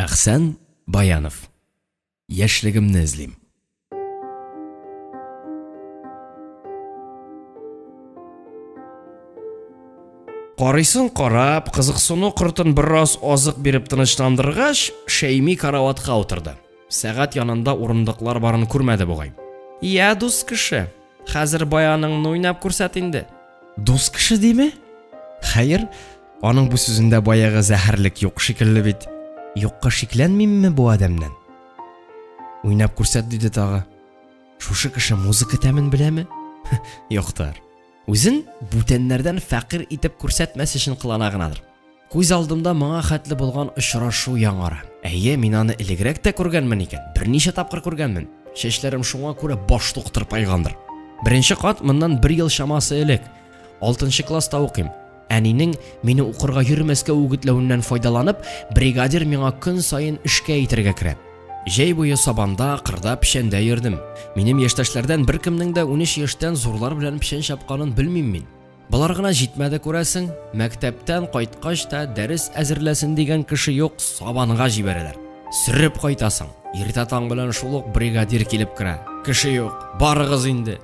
Әхсән Баянов. Яшьлегемне эзлим. Карыйсын карап, кызыксыну кортын бераз азык биреп тынычландыргач, Шәйми караватка утырды. Сәгать янында урындыклар барын күрмәде бугай. Я, дус кеше, хәзер баяныңны уйнап күрсәт инде. Дус кеше диме? Хәер, аның бу сүзендә баягы зәһәрлек юк шикелле бит. Юкка шикләнмимме бу адәмнән? Уйнап күрсәт диде тагы. Шушы кеше музыка тәмен беләме? Юктыр. Үзен бүтәннәрдән фәкыйрь итеп күрсәтмәс өчен кылана гынадыр. Күз алдымда моңа хәтле булган очрашу яңара. Әйе, мин аны элегрәк тә күргәнмен икән. Берничә тапкыр күргәнмен. Чәчләрем шуңа күрә баш тырпайгандыр. Беренче кат моннан бер ел чамасы элек. Алтынчы класста укыйм. Әнинең мине укырга йөрмәскә үгетләвеннән файдаланып, бригадир миңа көн саен эшкә әйтергә керә. Җәй буе сабанда, кырда, печәндә йөрдем. Минем яшьтәшләрдән беркемнең дә 13 яшьтән зурлар белән печән чапканын белмим мин. Болар гына җитмәде күрәсең, мәктәптән кайткач та дәрес әзерләсен дигән кеше юк, сабанга җибәрәләр. Сөреп кайтасың. Иртә таң белән шул ук бригадир килеп керә. Кеше юк, барыгыз инде.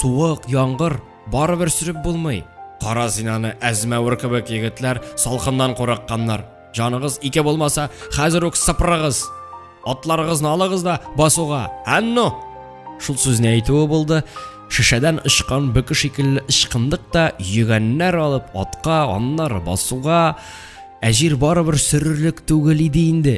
Суык, яңгыр, барыбер сөреп булмый. Кара син аны, әзмәвер кебек егетләр салкыннан курыкканнар. Җаныгыз ике булмаса, хәзер үк сыпырыгыз. Атларыгызны алыгыз да басуга. Әнну! Шул сүзне әйтүе булды. Шешәдән очкан бөке шикелле ычкындык та йөгәннәр алып атка, аннары басуга. Ә җир барыбер сөрерлек түгел иде инде.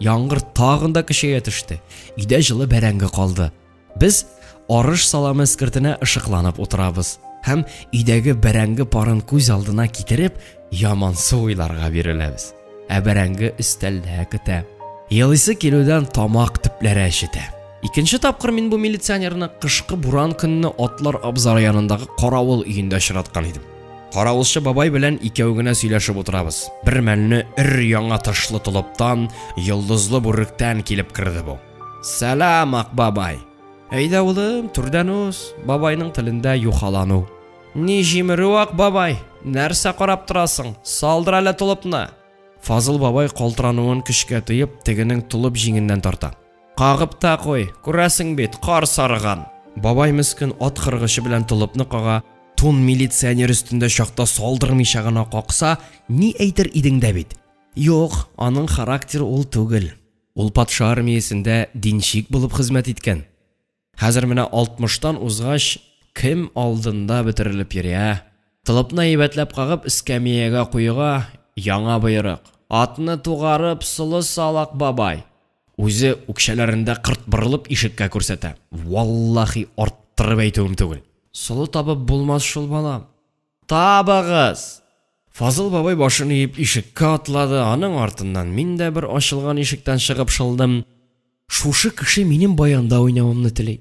Яңгыр тагын да көчәя төште. Өйдә җылы бәрәңге калды. Без арыш саламы эскертенә ышыкланып утырабыз һәм өйдәге бәрәңге парын күз алдына китереп, ямансу уйларга биреләбез. Ә бәрәңге өстәлдә көтә. Елыйсы килүдән тамак төпләре әчетә. Икенче тапкыр мин бу милиционерны кышкы буран көнне атлар абзары янындагы каравыл өендә очраткан идем. Каравылчы бабай белән икәү генә сөйләшеп утырабыз. Бер мәлне өр-яңа тышлы толыптан, йолдызлы бүректән килеп керде бу. Сәлам, ак бабай. Әйдә, улым, түрдән уз. Бабайның телендә юхалану. Ни җимерү, ак бабай? Нәрсә карап торасың? Салдыр әле толыпны. Фазыл бабай калтырануын көчкә тыеп, тегенең толып җиңеннән тарта. Кагып та куй, күрәсең бит, кар сарыган. Бабай мескен ат кыргычы белән толыпны кага, тун милиционер өстендә чакта салдырмыйча гына какса, ни әйтер идең дә бит. Юк, аның характеры ул түгел. Ул патша армиясендә денщик булып хезмәт иткән. Хәзер менә 60-тан узгач, кем алдында бөтерелеп йөри, ә? Толыпны әйбәтләп кагып эскәмиягә куюга, яңа боерык. Атны тугарып, солы сал, ак бабай. Үзе үкчәләрендә кырт борылып ишеккә күрсәтә. Валлахи, арттырып әйтүем түгел. Солы табып булмас шул, балам. Табыгыз! Фазыл бабай башын иеп ишеккә атлады, аның артыннан мин дә бер ачылган ишектән чыгып шылдым. Шушы кеше минем баянда уйнавымны тели.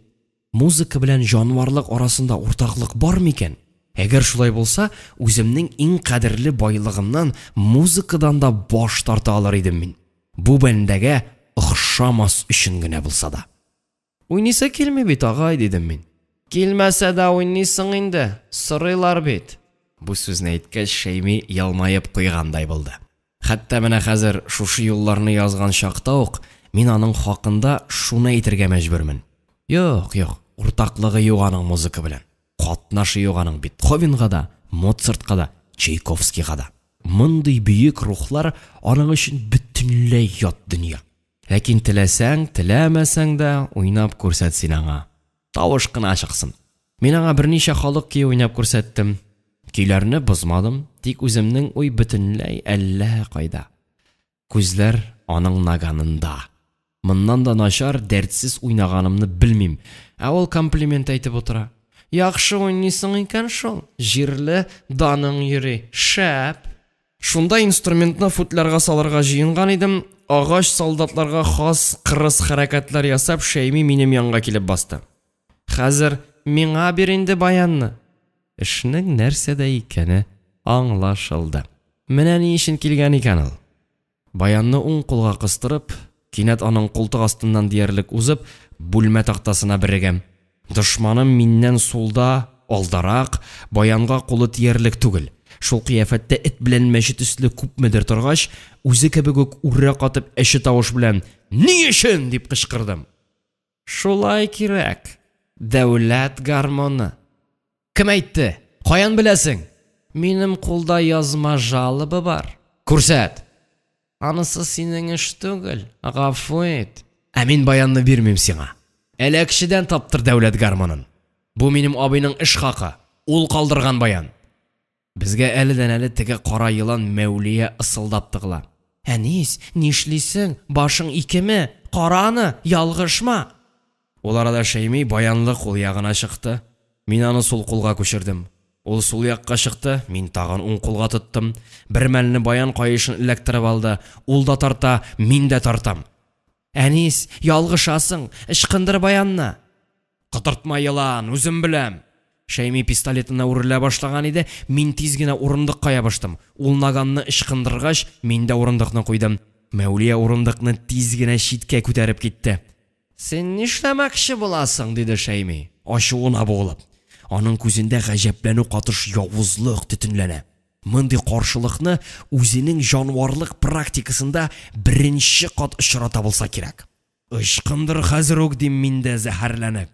Музыка белән җанварлык арасында уртаклык бар микән? Әгәр шулай булса, үземнең иң кадерле байлыгымнан, музыкадан да баш тарта алыр идем мин. Бу бәндәгә охшамас өчен генә булса да. Уйныйсы килми бит, агай, дидем мин. Килмәсә дә уйныйсың инде, сорыйлар бит. Бу сүзне әйткәч, Шәйми елмаеп куйгандай булды. Хәтта менә хәзер шушы юлларны язган чакта ук мин аның хакында шуны әйтергә мәҗбүрмен. Юк, юк, уртаклыгы юк аның музыка белән. Катнашы юк аның Бетховенга да, Моцартка да, Чайковскийга да. Мондый бөек рухлар аның өчен бөтенләй ят дөнья. Ләкин теләсәң, теләмәсәң дә уйнап күрсәт син аңа. Тавыш кына чыксын. Мин аңа берничә халык көе уйнап күрсәттем. Көйләрне бозмадым, тик үземнең уй бөтенләй әллә кайда. Күзләр аның наганында. Моннан да начар, дәртсез уйнаганымны белмим. Ә ул комплимент әйтеп утыра. Яхшы уйныйсың икән шул, җирле даның йөри. Шәп! Шунда инструментны футлярга салырга җыенган идем, агач солдатларга хас кырыс хәрәкәтләр ясап, Шәйми минем янга килеп басты. Хәзер миңа бир инде баянны. Эшнең нәрсәдә икәне аңлашылды. Менә ни өчен килгән икән ул. Баянны уң кулга кыстырып, кинәт аның култык астыннан диярлек узып, бүлмә тактасына берегәм. Дошманым миннән сулда, алдарак, баянга кулы тиярлек түгел. Шул кыяфәттә эт белән мәче төсле күпмедер торгач, үзе кебек үк үрә катып әче тавыш белән «Ни өчен?» дип кычкырдым. Шулай кирәк. Дәүләт гормоны. Кем әйтте? Каян беләсең? Минем кулда язма жалоба бар. Күрсәт. Анысы синең эш түгел, гафу ит. Ә мин баянны бирмим сиңа. Әләкчедән таптыр дәүләт гармонын. Бу минем абыйның эш хакы. Ул калдырган баян. Безгә әледән-әле теге кара елан Мәүлия ысылдап тыгыла. Әнис, нишлисең? Башың икеме? Кара аны, ялгышма! Ул арада Шәйми баянлы кул ягына чыкты. Мин аны сул кулга күчердем. Ул сул якка чыкты, мин тагын уң кулга тоттым. Бер мәлне баян каешын эләктереп алды. Ул да тарта, мин дә тартам. Әнис, ялгышасың, ычкындыр баянны! Котыртма, елан, үзем беләм! Шәйми пистолетына үрелә башлаган иде, мин тиз генә урындыкка ябыштым. Ул наганны ычкындыргач, мин дә урындыкны куйдым. Мәүлия урындыкны тиз генә читкә күтәреп китте. Син нишләмәкче буласың? диде Шәйми, ачуына буылып. Аның күзендә гаҗәпләнү катыш явызлык төтенләнә. Мондый каршылыкны үзенең җанварлык практикасында беренче кат очрата булса кирәк. Ычкындыр хәзер үк, дим мин дә зәһәрләнеп.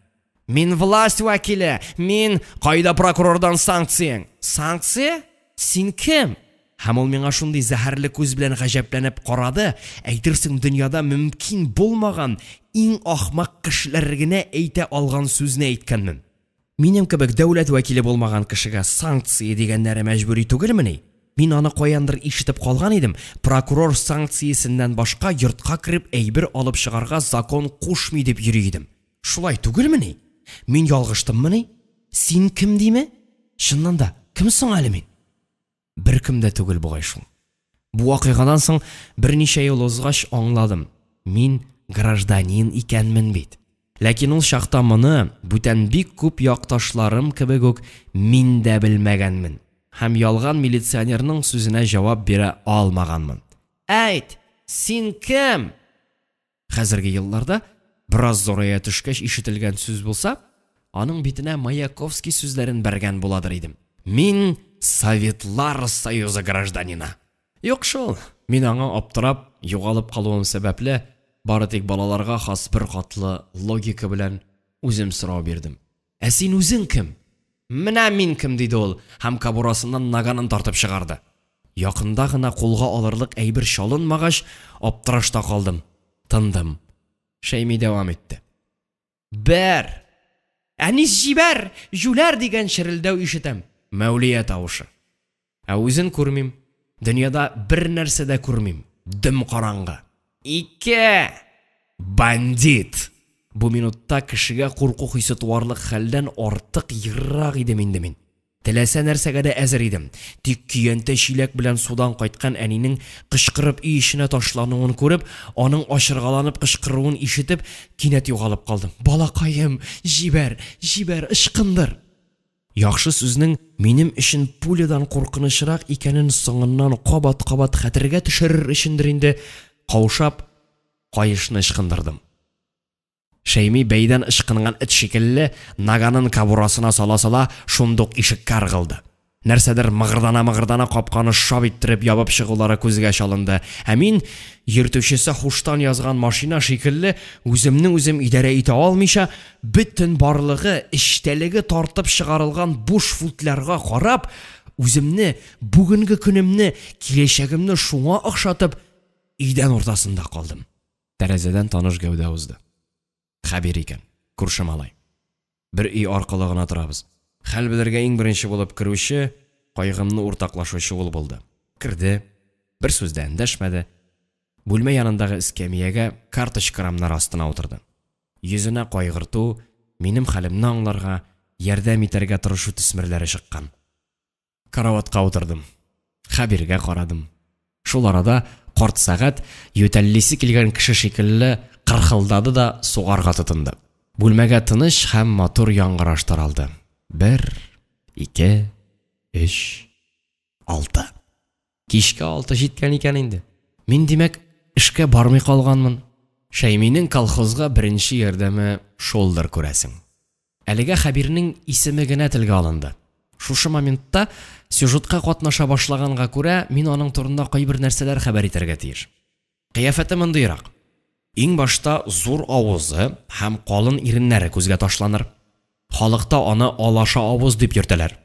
Мин власть вәкиле, мин... Кайда прокурордан санкцияң? Санкция? Син кем? Һәм ул миңа шундый зәһәрле күз белән гаҗәпләнеп карады, әйтерсең дөньяда мөмкин булмаган, иң ахмак кешеләр генә әйтә алган сүзне әйткәнмен. Минем кебек дәүләт вәкиле булмаган кешегә санкция дигәннәре мәҗбүри түгелмени? Мин аны каяндыр ишетеп калган идем, прокурор санкциясеннән башка йортка кереп әйбер алып чыгарга закон кушмый дип йөри идем. Шулай түгелмени? Мин ялгыштыммыни? Син кем диме? Чыннан да, кем соң әле мин? Беркем дә түгел бугай шул. Бу вакыйгадан соң берничә ел узгач аңладым, мин гражданин икәнмен бит. Ләкин ул чакта моны, бүтән бик күп якташларым кебек үк, мин дә белмәгәнмен һәм ялган милиционерның сүзенә җавап бирә алмаганмын. Әйт, син кем? Хәзерге елларда бераз зурая төшкәч ишетелгән сүз булса, аның битенә Маяковский сүзләрен бәргән буладыр идем. Мин Советлар Союзы гражданины. Юк шул, мин аңа аптырап, югалып калуым сәбәпле, бары тик балаларга хас беркатлы логика белән үзем сорау бирдем. Ә син үзең кем? Менә мин кем, диде ул һәм кобурасыннан наганын тартып чыгарды. Якында гына кулга алырлык әйбер чалынмагач, аптырашта калдым. Тындым. Шәйми дәвам итте. Бер! Әнис җибәр! Җүләр! дигән черелдәү ишетәм. Мәүлия тавышы. Ә үзен күрмим. Дөньяда бер нәрсә дә күрмим. Дөм караңгы. Ике! Бандит! Бу минутта кешегә курку хисе туарлык хәлдән артык ерак идем инде мин. Теләсә нәрсәгә дә әзер идем. Тик көянтә чиләк белән судан кайткан әнинең кычкырып өй эченә ташлануын күреп, аның ачыргаланып кычкыруын ишетеп, кинәт югалып калдым. Балакаем, җибәр, җибәр, ычкындыр! Яхшы сүзнең минем өчен пулядан куркынычрак икәнен соңыннан кабат-кабат хәтергә төшерер өчендер инде, каушап, каешны ычкындырдым. Шәйми бәйдән ычкынган эт шикелле, наганын кобурасына сала-сала, шундук ишеккә ыргылды. Нәрсәдер мыгырдана-мыгырдана капканы шап иттереп ябып чыгулары күзгә чалынды. Ә мин, йөртүчесе һуштан язган машина шикелле, үземне үзем идарә итә алмыйча, бөтен барлыгы, эчтәлеге тартып чыгарылган буш футлярга карап, үземне, бүгенге көнемне, киләчәгемне шуңа охшатып, идән уртасында калдым. Тәрәзәдән таныш гәүдә узды. Хәбир икән, күрше малай. Бер өй аркылы гына торабыз. Хәл белергә иң беренче булып керүче, кайгымны уртаклашучы ул булды. Керде, бер сүз дә эндәшмәде. Бүлмә янындагы эскәмиягә карточка рамнары астына утырды. Йөзенә кайгырту, минем хәлемне аңларга, ярдәм итәргә тырышу төсмерләре чыккан. Караватка утырдым. Хәбиргә карадым. Шул арада карт сәгать, ютәллисе килгән кеше шикелле, кырхылдады да сугарга тотынды. Бүлмәгә тыныч һәм матур яңгыраш таралды. Бер, ике, өч, алты. Кичке алты җиткән икән инде. Мин, димәк, эшкә бармый калганмын. Шәйминең колхозга беренче ярдәме шулдыр, күрәсең. Әлегә Хәбирнең исеме генә телгә алынды. Шушы моментта сюжетка катнаша башлаганга күрә, мин аның турында кайбер нәрсәләр хәбәр итәргә тиеш. Кыяфәте мондыйрак. Иң башта зур авызы һәм калын иреннәре күзгә ташланыр. Халыкта аны алаша авыз дип йөртәләр.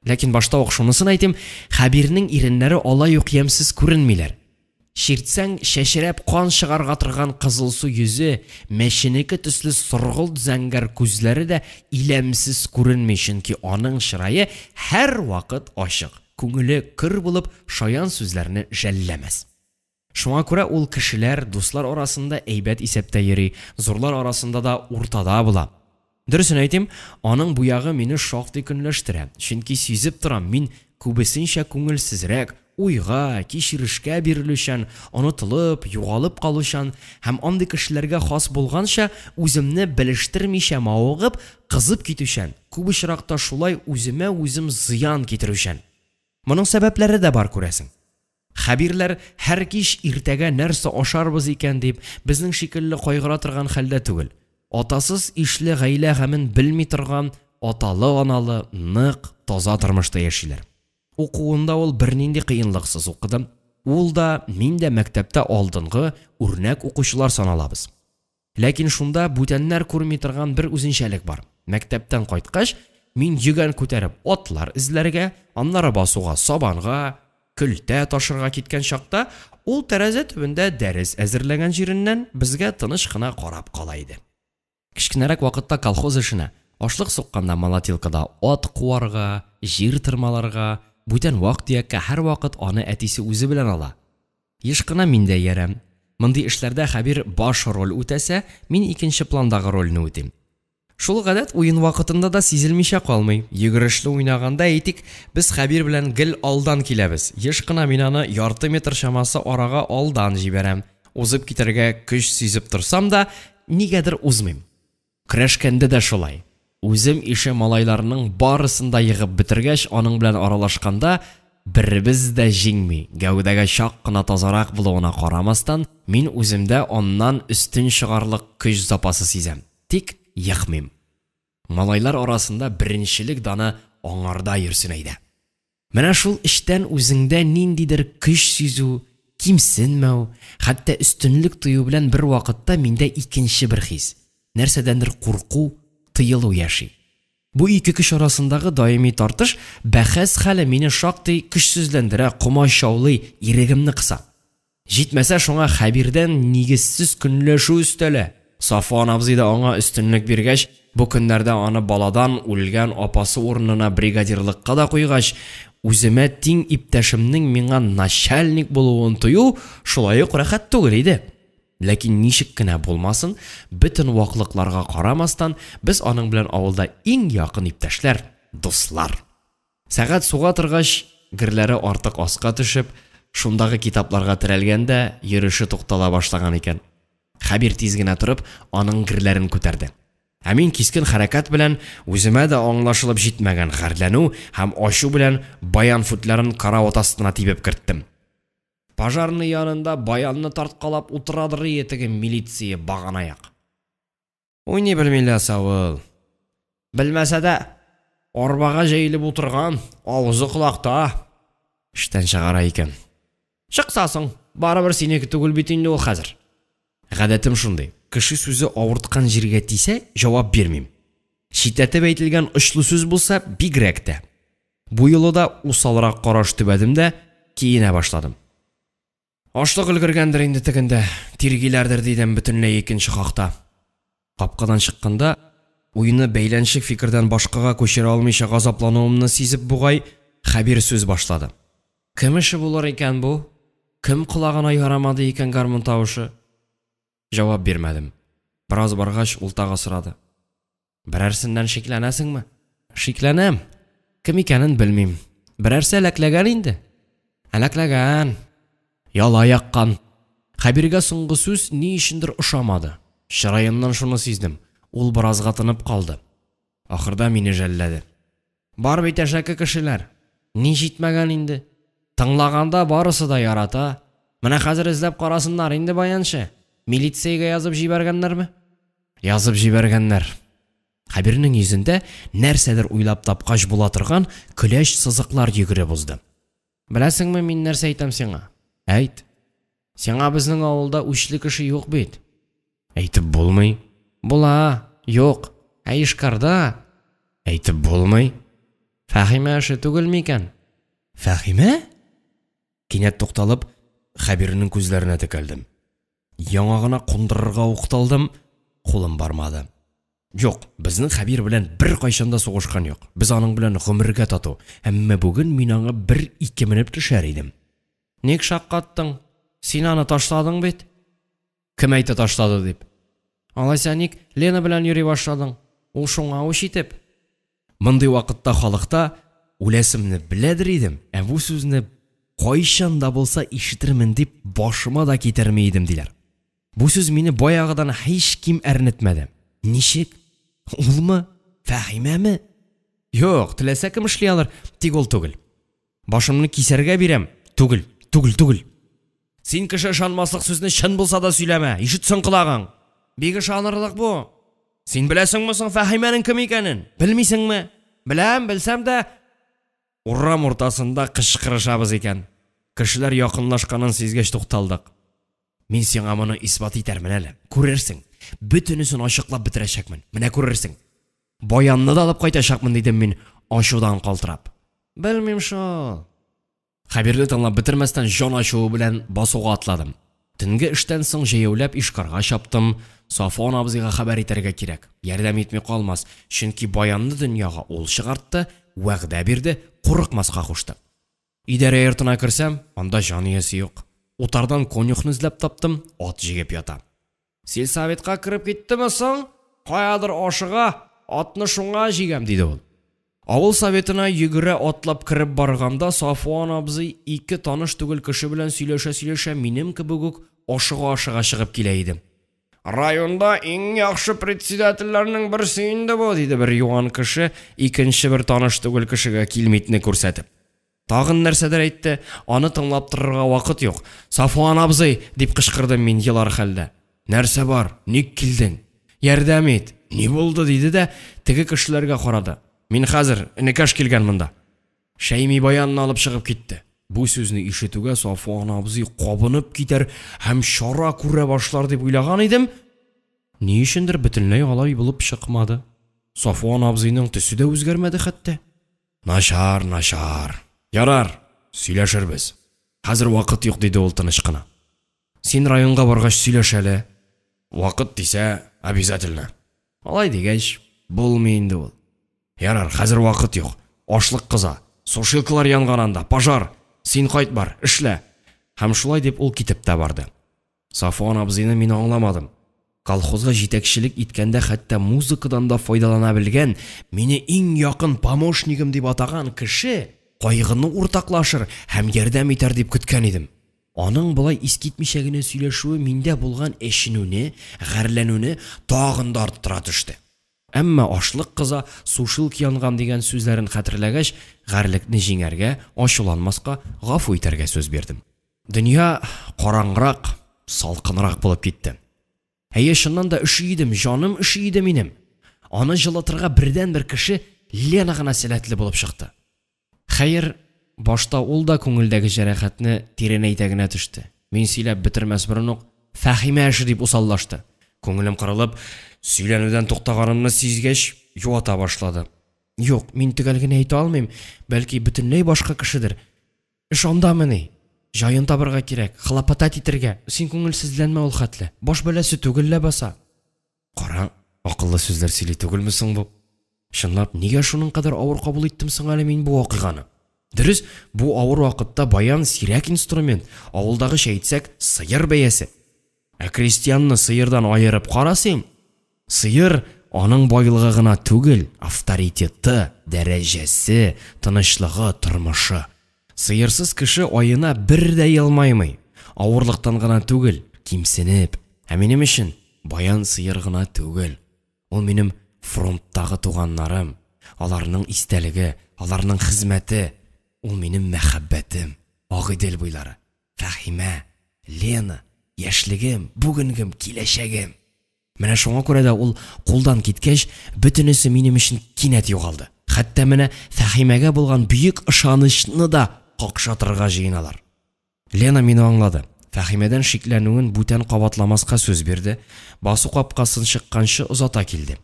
Ләкин башта ук шунысын әйтим, Хәбирнең иреннәре алай ук ямьсез күренмиләр. Чиртсәң, чәчрәп кан чыгарга торган кызылсу йөзе, мәченеке төсле соргылт зәңгәр күзләре дә иләмсез күренми, чөнки аның чырае һәрвакыт ачык, күңеле көр булып, шаян сүзләрне жәлләмәс. Шуңа күрә ул кешеләр, дуслар арасында әйбәт исәптә йөри, зурлар арасында да уртада була. Дөресен әйтим, аның бу ягы мине шактый көнләштерә, чөнки сизеп торам, мин күбесенчә күңелсезрәк, уйга, кичерешкә бирелүчән, онытылып, югалып калучан һәм андый кешеләргә хас булганча, үземне белештермичә мавыгып, кызып китүчән, күп очракта шулай үземә үзем зыян китерүчән. Моның сәбәпләре дә бар, күрәсең. Хәбирләр һәр кич иртәгә нәрсә ашарбыз икән дип, безнең шикелле кайгыра торган хәлдә түгел. Атасыз ишле гаилә гамен белми торган аталы-аналы, нык, таза тормышта яшиләр. Укуында ул бернинди кыенлыксыз укыды. Ул да, мин дә мәктәптә алдынгы, үрнәк укучылар саналабыз. Ләкин шунда бүтәннәр күрми торган бер үзенчәлек бар. Мәктәптән кайткач, мин йөгән күтәреп атлар эзләргә, аннары басуга сабанга, көлтә ташырга киткән чакта, ул тәрәзә төбендә дәрес әзерләгән җиреннән безгә тыныч кына карап кала иде. Кечкенәрәк вакытта колхоз эшенә, ашлык сукканда молотилкада ат куарга, җир тырмаларга, бүтән вак-төяккә һәрвакыт аны әтисе үзе белән ала. Еш кына мин дә иярәм. Мондый эшләрдә Хәбир баш роль үтәсә, мин икенче пландагы рольне үтим. Шул гадәт уен вакытында да сизелмичә калмый. Йөгерешле уйнаганда, әйтик, без Хәбир белән гел алдан киләбез. Еш кына мин аны ярты метр чамасы арага алдан җибәрәм. Узып китәргә көч сизеп торсам да, нигәдер узмыйм. Көрәшкәндә дә шулай. Үзем ише малайларның барысын да егып бетергәч, аның белән аралашканда, беребез дә җиңми, гәүдәгә чак кына тазарак булуына карамастан, мин үземдә аннан өстен чыгарлык көч запасы сизәм. Тик екмыйм. Малайлар арасында беренчелек даны аңарда йөрсен әйдә. Менә шул эчтән үзеңдә ниндидер көч сизү, кимсенмәү, хәтта өстенлек тою белән бер вакытта миндә икенче бер хис, нәрсәдәндер курку, тыелу яши. Бу ике көч арасындагы даими тартыш, бәхәс хәле мине шактый көчсезләндерә, комачаулый, ирегемне кыса. Җитмәсә шуңа Хәбирдән нигезсез көнләшү өстәлә. Сафуан абзый да аңа өстенлек биргәч, бу көннәрдә аны баладан үлгән апасы урынына бригадирлыкка да куйгач, үземә тиң иптәшемнең миңа начальник булуын тою шулай ук рәхәт түгел иде. Ләкин ничек кенә булмасын, бөтен ваклыкларга карамастан, без аның белән авылда иң якын иптәшләр, дуслар. Сәгать суга торгач, герләре артык аска төшеп, шундагы китапларга терәлгән дә, йөреше туктала башлаган икән. Хәбир тиз генә торып, аның герләрен күтәрде. Ә мин кискен хәрәкәт белән, үземә дә аңлашылып җитмәгән гарьләнү һәм ачу белән баян футлярын карават астына тибеп керттем. Пожарный янында баянны тарткалап утырадыр ие теге милиция баганаяк. Уйный белми ләса ул. Белмәсә дә, арбага җәелеп утырган, авызы колакта. Эштән чыгара икән. Чыкса соң, барыбер синеке түгел бит инде ул хәзер. Гадәтем шундый, кеше сүзе авырткан җиргә тисә, җавап бирмим. Читләтеп әйтелгән очлы сүз булса, бигрәк тә. Бу юлы да усалрак караш төбәдем дә, киенә башладым. Ашлык өлгергәндер инде тегендә, тиргиләрдер дидем бөтенләй икенче хакта. Капкадан чыкканда, уйны бәйләнчек фикердән башкага күчерә алмыйча газаплануымны сизеп бугай, Хәбир сүз башлады. Кем эше булыр икән бу? Кем колагына ярамады икән гармун тавышы? Җавап бирмәдем. Бераз баргач, ул тагы сорады. Берәрсеннән шикләнәсеңме? Шикләнәм. Кем икәнен белмим. Берәрсе әләкләгән инде. Әләкләгән. Яла яккан. Хәбиргә соңгы сүз ни өчендер ошамады. Чыраеннан шуны сиздем. Ул беразга тынып калды. Ахырда мине жәлләде. Бар бит әшәке кешеләр. Ни җитмәгән инде? Тыңлаганда барысы да ярата. Менә хәзер эзләп карасыннар инде баянчы. Милициягә язып җибәргәннәрме? Язып җибәргәннәр. Хәбирнең йөзендә нәрсәдер уйлап тапкач була торган көләч сызыклар йөгереп узды. Беләсеңме, мин нәрсә әйтәм сиңа? Әйт. Сиңа безнең авылда үчле кеше юк бит. Әйтеп булмый. Була, юк. Ә Ишкарда? Әйтеп булмый. Фәһимә эше түгел микән? Фәһимә? Кинәт тукталып, Хәбирнең күзләренә текәлдем. Яңа гына кундырырга укталдым, кулым бармады. Юк, безнең Хәбир белән беркайчан да сугышкан юк. Без аның белән гомергә тату. Әмма бүген мин аңа бер-ике менеп төшәр идем. Ник шаккаттың? Син аны ташладың бит. Кем әйтә ташлады дип? Алайса ник Лена белән йөри башладың? Ул шуңа үч итеп. Мондый вакытта халыкта үләсемне беләдер идем, ә бу сүзне кайчан да булса ишетермен дип башыма да китерми идем диләр. Бу сүз мине баягыдан һич ким әрнетмәде. Ничек? Улмы? Фәһимәме? Юк, теләсә кем эшли алыр, тик ул түгел. Башымны кисәргә бирәм. Түгел, түгел, түгел. Син кеше ышанмаслык сүзне чын булса да сөйләмә, ишетсен колагың. Бик ышанырлык бу. Син беләсеңме соң Фәһимәнең кем икәнен? Белмисеңме? Беләм, белсәм дә, урам уртасында кычкырышабыз икән. Кешеләр якынлашканын сизгәч тукталдык. Мин сиңа моны исбат итәрмен әле. Күрерсең. Бөтенесен ачыклап бетерәчәкмен. Менә күрерсең. Баянны да алып кайтачакмын, дидем мин, ачудан калтырап. Белмим шул. Хәбирне тыңлап бетермәстән җан ачуы белән басуга атладым. Төнге эштән соң җәяүләп Ишкарга чаптым. Сафуан абзыйга хәбәр итәргә кирәк. Ярдәм итми калмас, чөнки Баянны дөньяга ул чыгартты, вәгъдә бирде, курыкмаска кушты. Идарә йортына керсәм, анда җан иясе юк. Утардан конюхны эзләп таптым, ат җигеп ята. Сельсоветка кереп киттеме соң? Каядыр ашыга, атны шуңа җигәм, диде ул. Авыл советына йөгерә атлап кереп барганда Сафуан абзый ике таныш түгел кеше белән сөйләшә-сөйләшә минем кебек үк ашыга-ашыга чыгып килә иде. Районда иң яхшы председательләрнең берсе инде бу, диде бер юан кеше, икенче бер таныш түгел кешегә килмитне күрсәтеп. Тагын нәрсәдер әйтте, аны тыңлап торырга вакыт юк. Сафуан абзый, дип кычкырдым мин елар хәлдә. Нәрсә бар? Ник килдең? Ярдәм ит. Ни булды? диде дә теге кешеләргә карады. Мин хәзер, энекәш килгән монда. Шәйми баянны алып чыгып китте. Бу сүзне ишетүгә Сафуан абзый кабынып китәр һәм чара күрә башлар дип уйлаган идем. Ни өчендер бөтенләй алай булып чыкмады. Сафуан абзыйның төсе дә үзгәрмәде хәтта. Начар, начар. Ярар, сөйләшербез. Хәзер вакыт юк, диде ул тыныч кына. Син районга баргач сөйләш әле. Вакыт дисә, обязательно. Алай дигәч, булмый инде ул. Ярар, хәзер вакыт юк. Ашлык кыза. Сушилкалар янган анда, пожар. Син кайт бар, эшлә. Һәм шулай дип ул китеп тә барды. Сафуан абзыйны мин аңламадым. Колхозга җитәкчелек иткәндә хәтта музыкадан да файдалана белгән, мине иң якын помощнигым дип атаган кеше кайгыны уртаклашыр һәм ярдәм итәр дип көткән идем. Аның болай искитмичә генә сөйләшүе миндә булган әченүне, гарьләнүне тагын да арттыра төште. Әмма ашлык кыза, сушилка янган дигән сүзләрен хәтерләгәч, гарьлекне җиңәргә, ачуланмаска, гафу итәргә сүз бирдем. Дөнья караңгырак, салкынрак булып китте. Әйе, чыннан да өши идем, җаным өши иде минем. Аны җылытырга бердәнбер кеше Лена гына сәләтле булып чыкты. Хәер, башта ул да күңелдәге җәрәхәтне тирәнәйтә генә төште. Мин сөйләп бетермәс борын ук, Фәһимә эше дип усаллашты. Күңелем кырылып, сөйләнүдән туктаганымны сизгәч, юата башлады. Юк, мин төгәл генә әйтә алмыйм, бәлки бөтенләй башка кешедер. Эш андамыни? Җаен табырга кирәк, хлопотать итәргә. Син күңелсезләнмә ул хәтле. Баш бәласе түгел ләбаса. Кара, акыллы сүзләр сөйли түгелме соң бу? Чынлап, нигә шуның кадәр авыр кабул иттем соң әле мин бу вакыйганы? Дөрес, бу авыр вакытта баян сирәк инструмент, авылдагыча әйтсәк, сыер бәясе. Ә крестьянны сыердан аерып кара син. Сыер аның байлыгы гына түгел, авторитеты, дәрәҗәсе, тынычлыгы, тормышы. Сыерсыз кеше аена бер дә елмаймый. Авырлыктан гына түгел, кимсенеп. Ә минем өчен баян сыер гына түгел. Ул минем фронттагы туганнарым, аларның истәлеге, аларның хезмәте. Ул минем мәхәббәтем, Агыйдел буйлары, Фәһимә, Лена, яшьлегем, бүгенгем, киләчәгем. Менә шуңа күрә дә ул кулдан киткәч, бөтенесе минем өчен кинәт югалды. Хәтта менә Фәһимәгә булган бөек ышанычны да какшатырга җыеналар. Лена мине аңлады. Фәһимәдән шикләнүен бүтән кабатламаска сүз бирде, басу капкасын чыкканчы озата килде.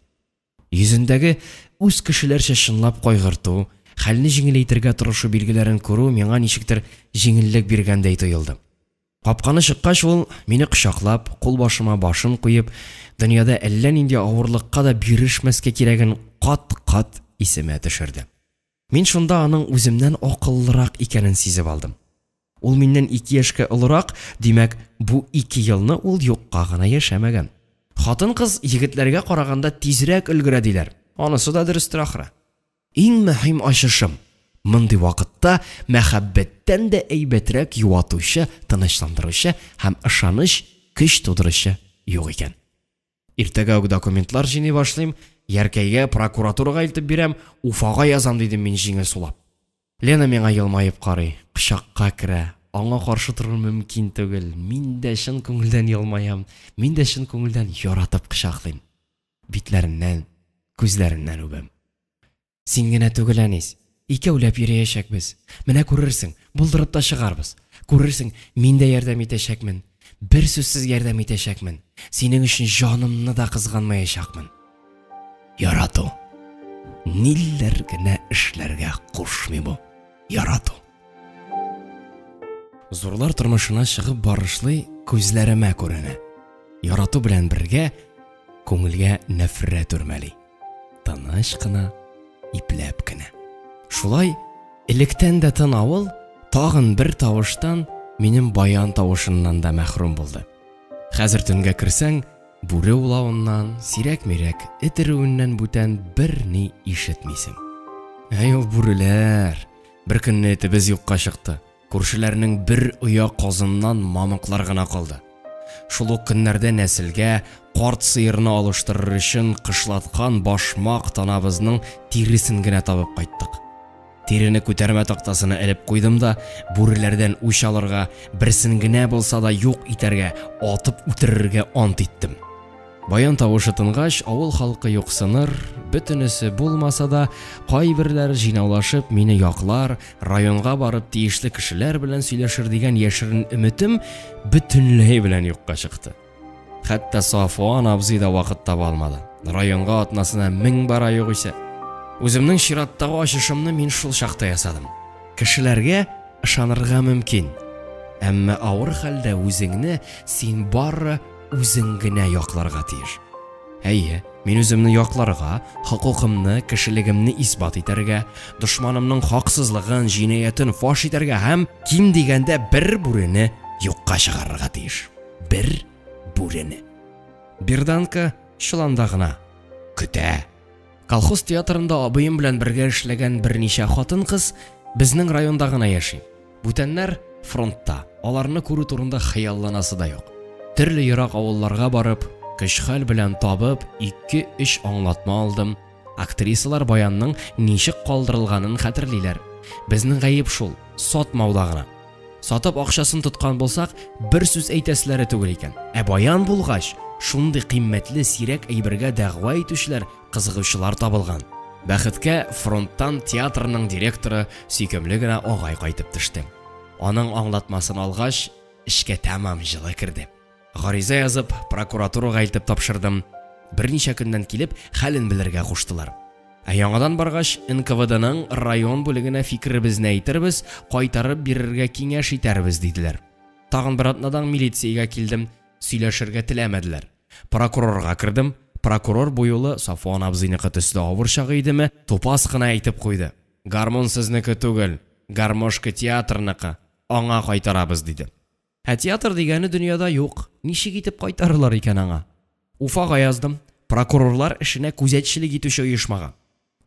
Йөзендәге үз кешеләрчә чынлап кайгырту, хәлне җиңеләйтергә тырышу билгеләрен күрү миңа ничектер җиңеллек биргәндәй тоелды. Капканы чыккач, ул, мине кочаклап, кулбашыма башын куеп, дөньяда әллә нинди авырлыкка да бирешмәскә кирәген кат-кат исемә төшерде. Мин шунда аның үземнән акыллырак икәнен сизеп алдым. Ул миннән 2 яшькә олырак, димәк, бу 2 елны ул юкка гына яшәмәгән. Хатын-кыз егетләргә караганда тизрәк өлгерә диләр. Анысы да дөрестер ахры. Иң мөһим ачышым. Мондый вакытта мәхәббәттән дә әйбәтрәк юатучы, тынычландыручы һәм ышаныч, көч тудыручы юк икән. Иртәгә үк документлар җыйный башлыйм, Яркәйгә, прокуратурага илтеп бирәм, Уфага язам, дидем мин җиңел сулап. Лена миңа елмаеп карый, кочакка керә. Аңа каршы тору мөмкин түгел. Мин дә чын күңелдән елмаям, мин дә чын күңелдән яратып кочаклыйм. Битләреннән, күзләреннән үбәм. Син генә түгел, Әнис. Икәүләп йөриячәкбез. Менә күрерсең, булдырып та чыгарбыз. Күрерсең, мин дә ярдәм итәчәкмен. Бер сүзсез ярдәм итәчәкмен. Синең өчен җанымны да кызганмаячакмын. Ярату. Ниләр генә эшләргә кушмый бу. Ярату. Зурлар тормышына чыгып барышлый күзләремә күренә. Ярату белән бергә күңелгә нәфрәт үрмәли. Тыныч кына, ипләп кенә. Шулай электән дә тын авыл тагын бер тавыштан, минем баян тавышыннан да мәхрүм булды. Хәзер төнгә керсәң, бүре улавыннан, сирәк-мирәк эт өрүеннән бүтән берни ишетмисең. Әй ул бүреләр! Бер көнне этебез юкка чыкты. Күршеләрнең бер оя казыннан мамыклар гына калды. Шул ук көннәрдә нәселгә карт сыерны алыштырыр өчен кышлаткан башмак танабызның тиресен генә табып кайттык. Тирене күтәрмә тактасына элеп куйдым да, бүреләрдән үч алырга, берсен генә булса да юк итәргә, атып үтерергә ант иттем. Баян тавышы тынгач, авыл халкы юксыныр, бөтенесе булмаса да, кайберләре җыйнаулашып мине яклар, районга барып тиешле кешеләр белән сөйләшер дигән яшерен өметем бөтенләй белән юкка чыкты. Хәтта Сафуан абзый да вакыт таба алмады. Районга атнасына 1000 бара югыйсә. Үземнең чираттагы ачышымны мин шул чакта ясадым. Кешеләргә ышанырга мөмкин. Әмма авыр хәлдә үзеңне син бары үзең генә якларга тиеш. Әйе, мин үземне якларга, хокукымны, кешелегемне исбат итәргә, дошманымның хаксызлыгын, җинаятен фаш итәргә һәм ким дигәндә бер бүрене юкка чыгарырга тиеш. Бер бүрене. Берданка чоланда гына көтә. Колхоз театрында абыем белән бергә эшләгән берничә хатын-кыз безнең районда гына яши. Бүтәннәр фронтта. Аларны күрү турында хыялланасы да юк. Төрле ерак авылларга барып, көч-хәл белән табып, 2-3 аңлатма алдым. Актрисалар баянның ничек калдырылганын хәтерлиләр. Безнең гаеп шул, сатмауда гына. Сатып акчасын тоткан булсак, бер сүз әйтәселәре түгел икән. Ә баян булгач, шундый кыйммәтле сирәк әйбергә дәгъва итүчеләр, кызыгучылар табылган. Бәхеткә, фронттан театрның директоры сөйкемле генә агай кайтып төште. Аның аңлатмасын алгач, эшкә тәмам җылы керде. Гариза язып, прокуратурага илтеп тапшырдым. Берничә көннән килеп, хәлен белергә куштылар. Ә яңадан баргач, НКВДның район бүлегенә фикеребезне әйтербез, кайтарып бирергә киңәш итәрбез, диделәр. Тагын бер атнадан милициягә килдем, сөйләшергә теләмәделәр. Прокурорга кердем. Прокурор бу юлы Сафуан абзыйныкы төсле авыр чагы идеме, тупас кына әйтеп куйды. Гармун сезнеке түгел, гармошка театрныкы, аңа кайтарабыз, диде. Ә театр дигәне дөньяда юк, ничек итеп кайтарырлар икән аңа? Уфага яздым, прокурорлар эшенә күзәтчелек итүче оешмага.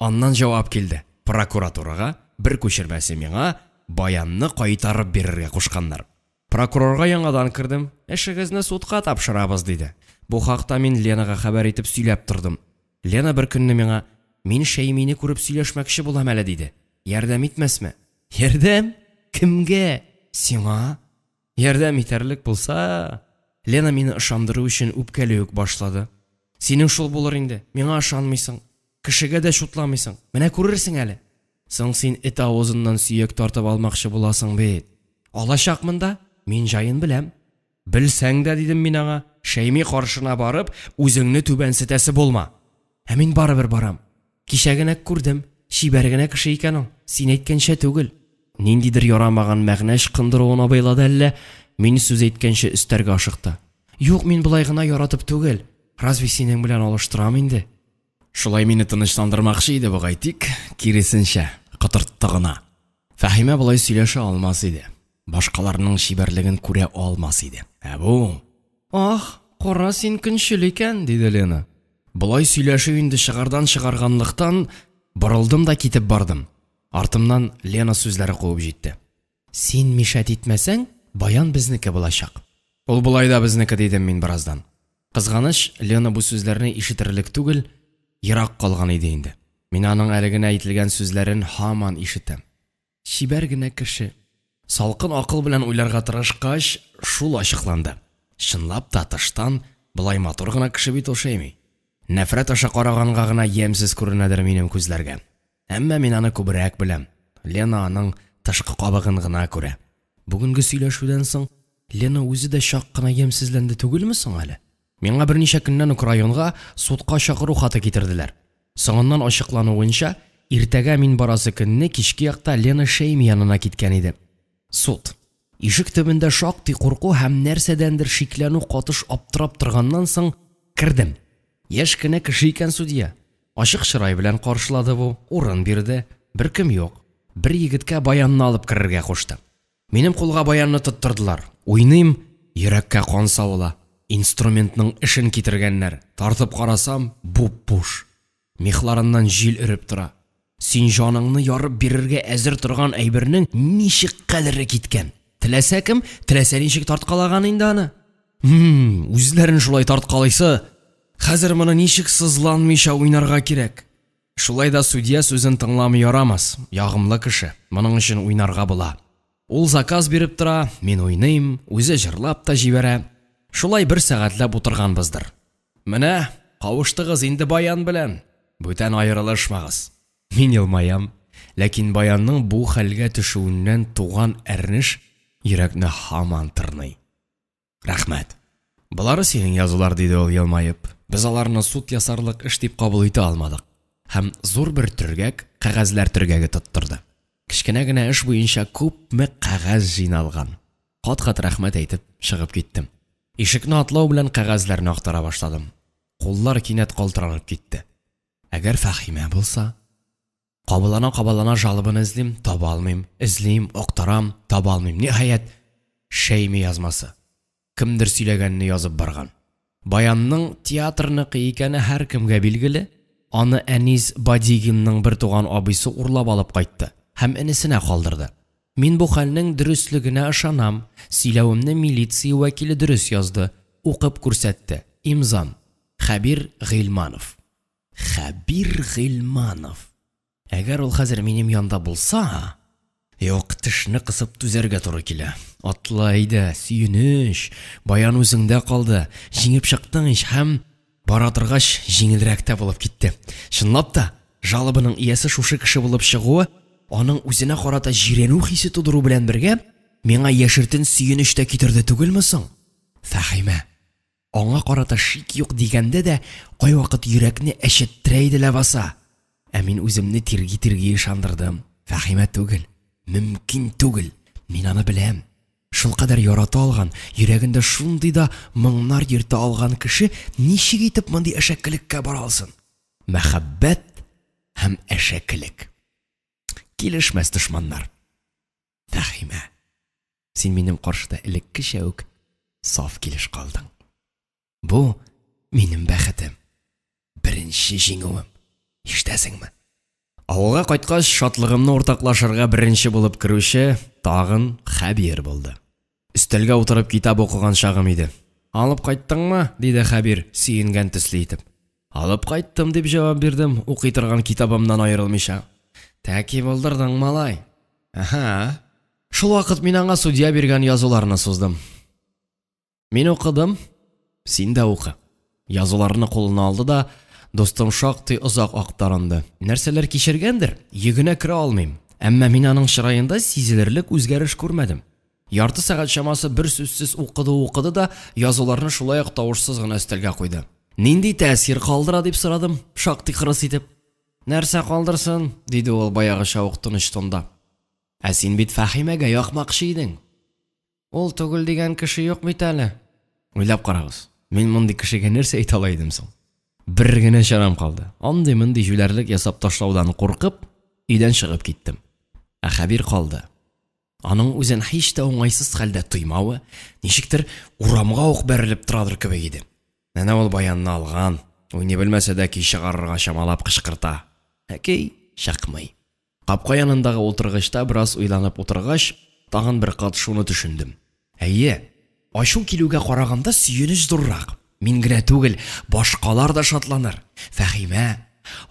Аннан җавап килде. Прокуратурага бер күчермәсе миңа, баянны кайтарып бирергә кушканнар. Прокурорга яңадан кердем. Эшегезне судка тапшырабыз, диде. Бу хакта мин Ленага хәбәр итеп сөйләп тордым. Лена бер көнне миңа, мин Шәймине күреп сөйләшмәкче булам әле, диде. Ярдәм итмәсме? Ярдәм? Кемгә? Сиңа? Ярдәм итәрлек булса... Лена мине ышандыру өчен үпкәли үк башлады. Синең шул булыр инде, миңа ышанмыйсың. Кешегә дә чутламыйсың. Менә күрерсең әле. Соң син эт авызыннан сөяк тартып алмакчы буласың бит. Алачакмын да, мин җаен беләм. Белсәң дә, дидем мин аңа, Шәйми каршына барып, үзеңне түбәнсетәсе булма. Ә мин барыбер барам. Кичә генә күрдем, чибәр генә кеше икән ул, син әйткәнчә түгел. Ниндидер ярамаган мәгънә ычкындыруын абайлады әллә, мин сүз әйткәнче өстәргә ашыкты. Юк, мин болай гына яратып түгел. Разве синең белән алыштырам инде? Шулай мине тынычландырмакчы иде бугай, тик, киресенчә, котыртты гына. Фәһимә болай сөйләшә алмас иде. Башкаларның чибәрлеген күрә алмас иде. Ә бу... Ах, кара син көнчел икән, диде Лена. Болай сөйләшү инде чыгардан чыгарганлыктан, борылдым да китеп бардым. Артымнан Лена сүзләре куып җитте. Син мишәт итмәсәң, баян безнеке булачак. Ул болай да безнеке, дидем мин бераздан. Кызганыч, Лена бу сүзләрне ишетерлек түгел, ерак калган иде инде. Мин аның әле генә әйтелгән сүзләрен һаман ишетәм. Чибәр генә кеше. Салкын акыл белән уйларга тырышкач, шул ачыкланды. Чынлап та, тыштан болай матур гына кеше бит ул Шәйми. Нәфрәт аша караганга гына ямьсез күренәдер минем күзләргә. Әмма мин аны күбрәк беләм. Лена аның тышкы кабыгын гына күрә. Бүгенге сөйләшүдән соң Лена үзе дә чак кына ямьсезләнде түгелме соң әле? Миңа берничә көннән үк районга судка чакыру хаты китерделәр. Соңыннан ачыклануынча, иртәгә мин барасы көнне кичке якта Лена Шәйми янына киткән иде. Суд. Ишек төбендә шактый курку һәм нәрсәдәндер шикләнү катыш аптырап торганнан соң кердем. Яшь кенә кеше икән судья. Ачык чырай белән каршылады бу, урын бирде. Беркем юк. Бер егеткә баянны алып керергә кушты. Минем кулга баянны тоттырдылар. Уйныйм, йөрәккә кан савыла. Инструментның эшен китергәннәр. Тартып карасам, буп-буш. Мехларыннан җил өреп тора. Син җаныңны ярып бирергә әзер торган әйбернең ничек кадере киткән? Теләсә кем, теләсә ничек тарткалаган инде аны. Хм, үзләрен шулай тарткалыйсы. Хәзер моны ничек сызланмыйча уйнарга кирәк? Шулай да судья сүзен тыңламый ярамас, ягымлы кеше, моның өчен уйнарга була. Ул заказ биреп тора, мин уйныйм, үзе җырлап та җибәрә. Шулай бер сәгатьләп утырганбыздыр. Менә, кавыштыгыз инде баян белән. Бүтән аерылышмагыз. Мин елмаям, ләкин баянның бу хәлгә төшүеннән туган әрнеш йөрәкне һаман тырный. Рәхмәт. Болары синең язулар, диде ул елмаеп. Без аларны суд ясарлык эш дип кабул итә алмадык. Һәм зур бер төргәк, кәгазьләр төргәге тоттырды. Кечкенә генә эш буенча күпме кәгазь җыйналган. Кат-кат рәхмәт әйтеп, чыгып киттем. Ишекне атлау белән кәгазьләрне актара башладым. Куллар кинәт калтыранып китте. Әгәр Фәһимә булса? Кабалана-кабалана жалобаны эзлим, таба алмыйм. Эзлим, актарам, таба алмыйм. Ниһаять, Шәйми язмасы. Кемдер сөйләгәнне язып барган. Баянның театрныкы икәне һәркемгә билгеле. Аны Әнис Бадигинның бертуган абыйсы урлап алып кайтты һәм энесенә калдырды. Мин бу хәлнең дөреслегенә ышанам, сөйләвемне милиция вәкиле дөрес язды, укып күрсәтте. Имзам, Хәбир Гыйльманов. Хәбир Гыйльманов. Әгәр ул хәзер минем янда булса... Юк, тешне кысып түзәргә туры килә. Атла әйдә, сөенеч, баян үзеңдә калды, җиңеп чыктың ич һәм бара торгач җиңелрәк тә булып китте. Чынлап та, жалобаның иясе шушы кеше булып чыгуы аның үзенә карата җирәнү хисе тудыру белән бергә, миңа яшертен сөенеч тә китерде түгелме соң? Фәһимә. Аңа карата шик юк дигәндә дә, кайвакыт йөрәкне әчеттерә иде ләбаса. Ә мин үземне тирги-тирги ышандырдым. Фәһимә түгел. Мөмкин түгел. Мин аны беләм. Шулкадәр ярата алган, йөрәгендә шундый да моңнар йөртә алган кеше ничек итеп мондый әшәкелеккә бара алсын? Мәхәббәт һәм әшәкелек. Килешмәс дошманнар. Фәһимә. Син минем каршыда элеккечә үк саф килеш калдың. Бу минем бәхетем. Беренче җиңүем. Ишетәсеңме? Авылга кайткач, шатлыгымны уртаклашырга беренче булып керүче тагын Хәбир булды. Өстәлгә утырып китап укыган чагым иде. Алып кайттыңмы? диде Хәбир, сөенгән төсле итеп. Алып кайттым, дип җавап бирдем, укый торган китабымнан аерылмыйча. Тәки булдырдың, малай. Әһә. Шул вакыт мин аңа судья биргән язуларны суздым. Мин укыдым, син дә укы. Язуларны кулына алды да, дустым шактый озак актарынды. Нәрсәләр кичергәндер, йөгенә керә алмыйм. Әмма мин аның чыраенда сизелерлек үзгәреш күрмәдем. Ярты сәгать чамасы бер сүзсез укыды-укыды да, язуларны шулай ук тавышсыз гына өстәлгә куйды. Нинди тәэсир калдыра, дип сорадым, шактый кырыс итеп. Нәрсә калдырсын, диде ул баягыча ук тыныч тонда. Ә син бит Фәһимәгә якмакчы идең. Ул түгел дигән кеше юк бит әле. Уйлап карагыз, мин мондый кешегә нәрсә әйтә ала идем соң? Бер генә чарам калды. Андый-мондый җүләрлек ясап ташлаудан куркып, өйдән чыгып киттем. Ә Хәбир калды. Аның үзен һич тә уңайсыз хәлдә тоймавы, ничектер, урамга ук бәрелеп торадыр кебек иде. Әнә ул баянны алган, уйный белмәсә дә көй чыгарырга чамалап кычкырта. Ә көй чыкмый. Капка янындагы утыргычта бераз уйланып утыргач, тагын бер кат шуны төшендем. Әйе, ачу килүгә караганда сөенеч зуррак. Мин генә түгел, башкалар да шатланыр. Фәһимә,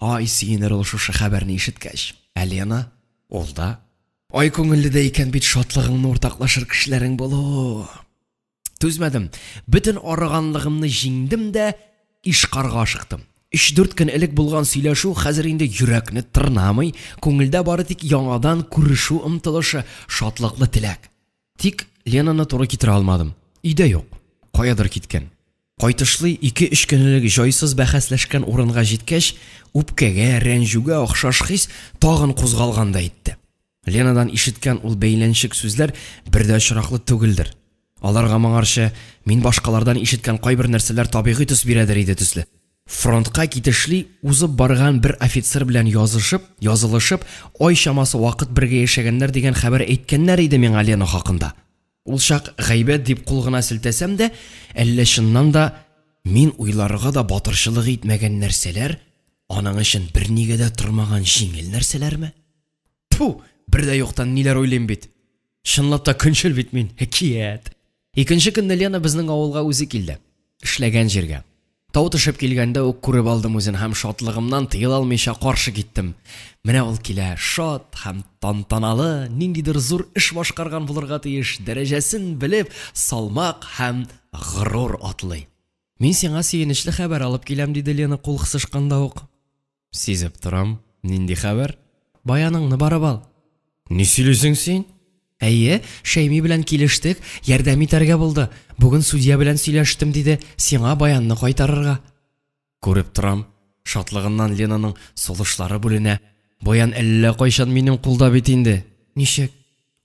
ай сөенер ул шушы хәбәрне ишеткәч. Ә Лена, ул да. Ай күңелле дә икән бит шатлыгыңны уртаклашыр кешеләрең булу. Түзмәдем, бөтен арыганлыгымны җиңдем дә Ишкарга ашыктым. Өч-дүрт көн элек булган сөйләшү хәзер инде йөрәкне тырнамый, күңелдә бары тик яңадан күрешү омтылышы, шатлыклы теләк. Тик Ленаны туры китерә алмадым. Өйдә юк, каядыр киткән. Кайтышлый ике-өч көн элек җайсыз бәхәсләшкән урынга җиткәч, үпкәгә, рәнҗүгә охшаш хис тагын кузгалгандай итте. Ленадан ишеткән ул бәйләнчек сүзләр бер дә очраклы түгелдер. Аларга моңарчы мин башкалардан ишеткән кайбер нәрсәләр табигый төс бирәдер иде төсле. Фронтка китешли узып барган бер офицер белән язышып, язылышып, ай чамасы вакыт бергә яшәгәннәр дигән хәбәр әйткәннәр иде миңа Лена хакында. Ул чак гайбәт дип кул гына селтәсәм дә, әллә чыннан да мин уйларга да батырчылык итмәгән нәрсәләр аның өчен бернигә дә тормаган җиңел нәрсәләрме? Тфу, бер дә юктан ниләр уйлыйм бит. Чынлап та көнчел бит мин, әкият. Икенче көнне Лена безнең авылга үзе килде. Эшләгән җиргә. Тау төшеп килгәндә үк күреп алдым үзен һәм шатлыгымнан тыела алмыйча каршы киттем. Менә ул килә, шат һәм тантаналы, ниндидер зур эш башкарган булырга тиеш, дәрәҗәсен белеп, салмак һәм горур атлый. Мин сиңа сөенечле хәбәр алып киләм, диде Лена кул кысышканда ук. Сизеп торам. Нинди хәбәр? Баяныңны барып ал. Ни сөйлисең син? Әйе, Шәйми белән килештек, ярдәм итәргә булды. Бүген судья белән сөйләштем, диде, сиңа баянны кайтарырга. Күреп торам, шатлыгыннан Ленаның сулышлары бүленә. Баян әллә кайчан минем кулда бит инде. Ничек?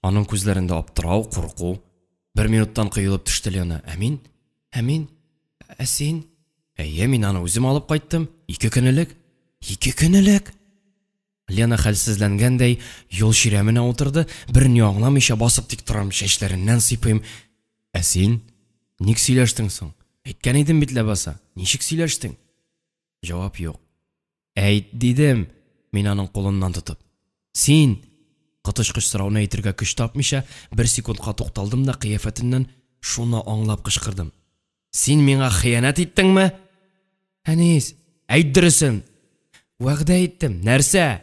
Аның күзләрендә аптырау, курку. Бер минуттан коелып төште Лена. Ә мин? Ә мин? Ә син? Әйе, мин аны үзем алып кайттым. Ике көн элек. Ике көн элек? Лена хәлсезләнгәндәй юл чирәменә утырды, берни аңламыйча басып тик торам, чәчләреннән сыйпыйм. Ә син? Ник сөйләштең соң? Әйткән идем бит ләбаса. Ничек сөйләштең? Җавап юк. Әйт, дидем, мин аның кулыннан тотып. Син! Коточкыч сорауны әйтергә көч тапмыйча, бер секундка тукталдым да кыяфәтеннән шуны аңлап кычкырдым. Син миңа хыянәт иттеңме? Әнис, әйт дөресен! Вәгъдә иттем. Нәрсә?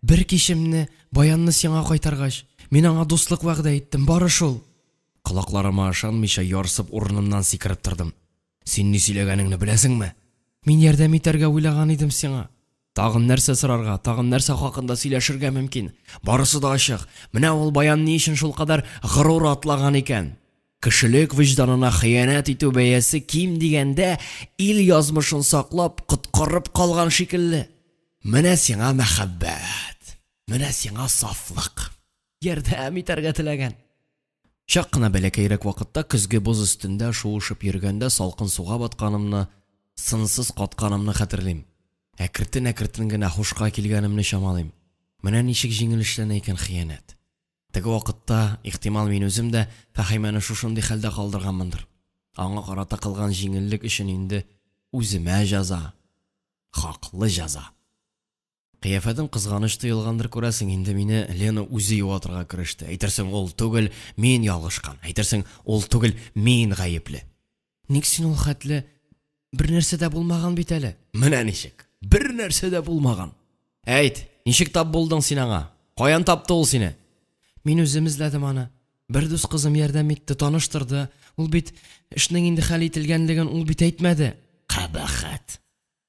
Бер кичемне, баянны сиңа кайтаргач, мин аңа дуслык вәгъдә иттем, бары шул. Колакларыма ышанмыйча ярсып урынымнан сикереп тордым. Син ни сөйләгәнеңне беләсеңме? Мин ярдәм итәргә уйлаган идем сиңа. Тагын нәрсә сорарга, тагын нәрсә хакында сөйләшергә мөмкин? Барысы да ачык. Менә ул баян ни өчен шулкадәр горур атлаган икән. Кешелек вөҗданына хыянәт итү бәясе ким дигәндә ил язмышын саклап, коткарып калган шикелле. Менә сиңа мәхәббәт, менә сиңа сафлык. Ярдәм итәргә теләгән. Чак кына бәләкәйрәк вакытта көзге боз өстендә шуышып йөргәндә салкын суга батканымны, сынсыз катканымны хәтерлим. Әкертен-әкертен генә һушка килгәнемне чамалыйм. Менә ничек җиңел эшләнә икән хыянәт. Теге вакытта, ихтимал, мин үзем дә Фәһимәне шушындый хәлдә калдырганмындыр. Аңа карата кылган җиңеллек өчен инде үземә җәза. Хаклы җәза. Кыяфәтем кызганыч тоелгандыр, күрәсең, инде мине Лена үзе юатырга кереште. Әйтерсең, ул түгел, мин ялгышкан. Әйтерсең, ул түгел, мин гаепле. Ник син ул хәтле? Бер нәрсә дә булмаган бит әле. Менә ничек. Бер нәрсә дә булмаган. Әйт, ничек тап булдың син аңа? Каян тапты ул сине? Мин үзем эзләдем аны. Бер дус кызым ярдәм итте, таныштырды. Ул бит эшнең инде хәл ителгәнлеген ул бит әйтмәде. Кабахәт!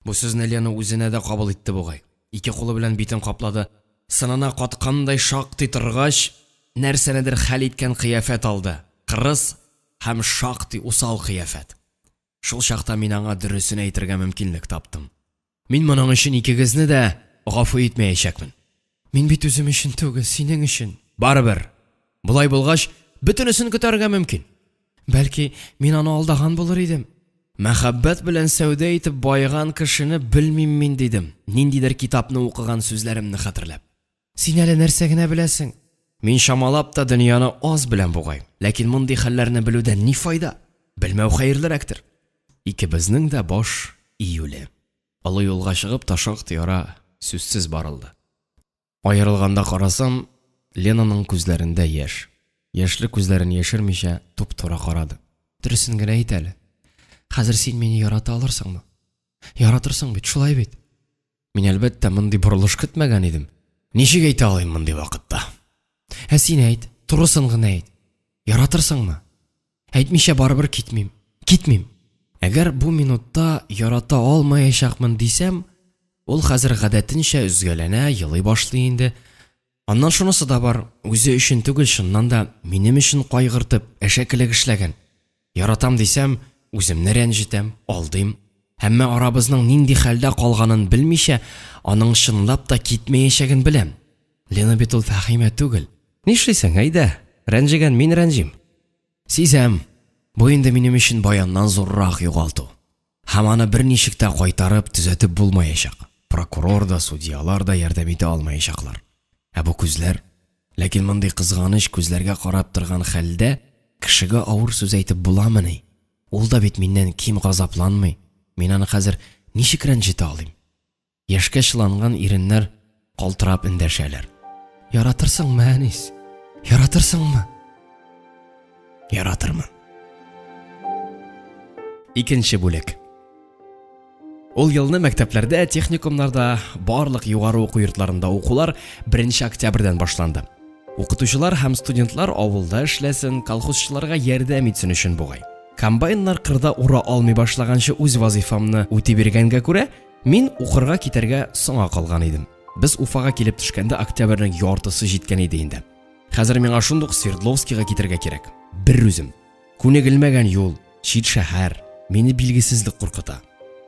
Бу сүзне Лена үзенә дә кабул итте бугай. Ике кулы белән битен каплады. Сынына каткандай шактый торгач, нәрсәнедер хәл иткән кыяфәт алды. Кырыс һәм шактый усал кыяфәт. Шул чакта мин аңа дөресен әйтергә мөмкинлек таптым. Мин моның өчен икегезне дә гафу итмәячәкмен. Мин бит үзем өчен түгел, синең өчен. Барыбер. Болай булгач, бөтенесен көтәргә мөмкин. Бәлки, мин аны алдаган булыр идем. Мәхәббәт белән сәүдә итеп баеган кешене белмим мин, дидем, ниндидер китапны укыган сүзләремне хәтерләп. Син әле нәрсә генә беләсең? Мин чамалап та дөньяны аз беләм бугай. Ләкин мондый хәлләрне белүдән ни файда? Белмәү хәерлерәктер. Икебезнең дә баш июле. Олы юлга чыгып та шактый ара сүзсез барылды. Аерылганда карасам, Ленаның күзләрендә яшь. Яшьле күзләрен яшермичә туп-туры карады. Дөресен генә әйт әле. Хәзер син мине ярата алырсыңмы? Яратырсың бит, шулай бит? Мин, әлбәттә, мондый борылыш көтмәгән идем. Ничек әйтә алыйм мондый вакытта? Ә син әйт, турысын гына әйт. Яратырсыңмы? Әйтмичә барыбер китмим. Китмим. Әгәр бу минутта ярата алмаячакмын дисәм, ул хәзер гадәтенчә өзгәләнә, елый башлый инде. Аннан шунысы да бар, үзе өчен түгел, чыннан да минем өчен кайгыртып, әшәкелек эшләгән. Яратам дисәм, үземне рәнҗетәм, алдыйм. Әмма арабызның нинди хәлдә калганын белмичә, аның чынлап та китмәячәген беләм. Лена бит ул Фәһимә түгел. Нишлисең, әйдә, рәнҗегән мин рәнҗим. Сизәм, бу инде минем өчен баяннан зуррак югалту. Һәм аны берничек тә кайтарып, төзәтеп булмаячак. Прокурор да, судьялар да ярдәм итә алмаячаклар. Ә бу күзләр? Ләкин мондый кызганыч күзләргә карап торган хәлдә кешегә авыр сүз әйтеп буламыни? Ул да бит миннән ким газапланмый. Мин аны хәзер ничек рәнҗетә алыйм? Яшькә чыланган иреннәр калтырап эндәшәләр. Яратырсыңмы, Әнис? Яратырсыңмы? Яратырмын. Икенче бүлек. Ул елны мәктәпләрдә, техникумнарда, барлык югары уку йортларында укулар 1 октябрьдән башланды. Укытучылар һәм студентлар авылда эшләсен, колхозчыларга ярдәм итсен өчен бугай. Комбайннар кырда ура алмый башлаганчы үз вазыйфамны үти биргәнгә күрә, мин укырга китәргә соңа калган идем. Без Уфага килеп төшкәндә октябрьнең яртысы җиткән иде инде. Хәзер миңа шундук Свердловскига китәргә кирәк. Бер үзем. Күнегелмәгән юл, чит шәһәр, мине билгесезлек куркыта.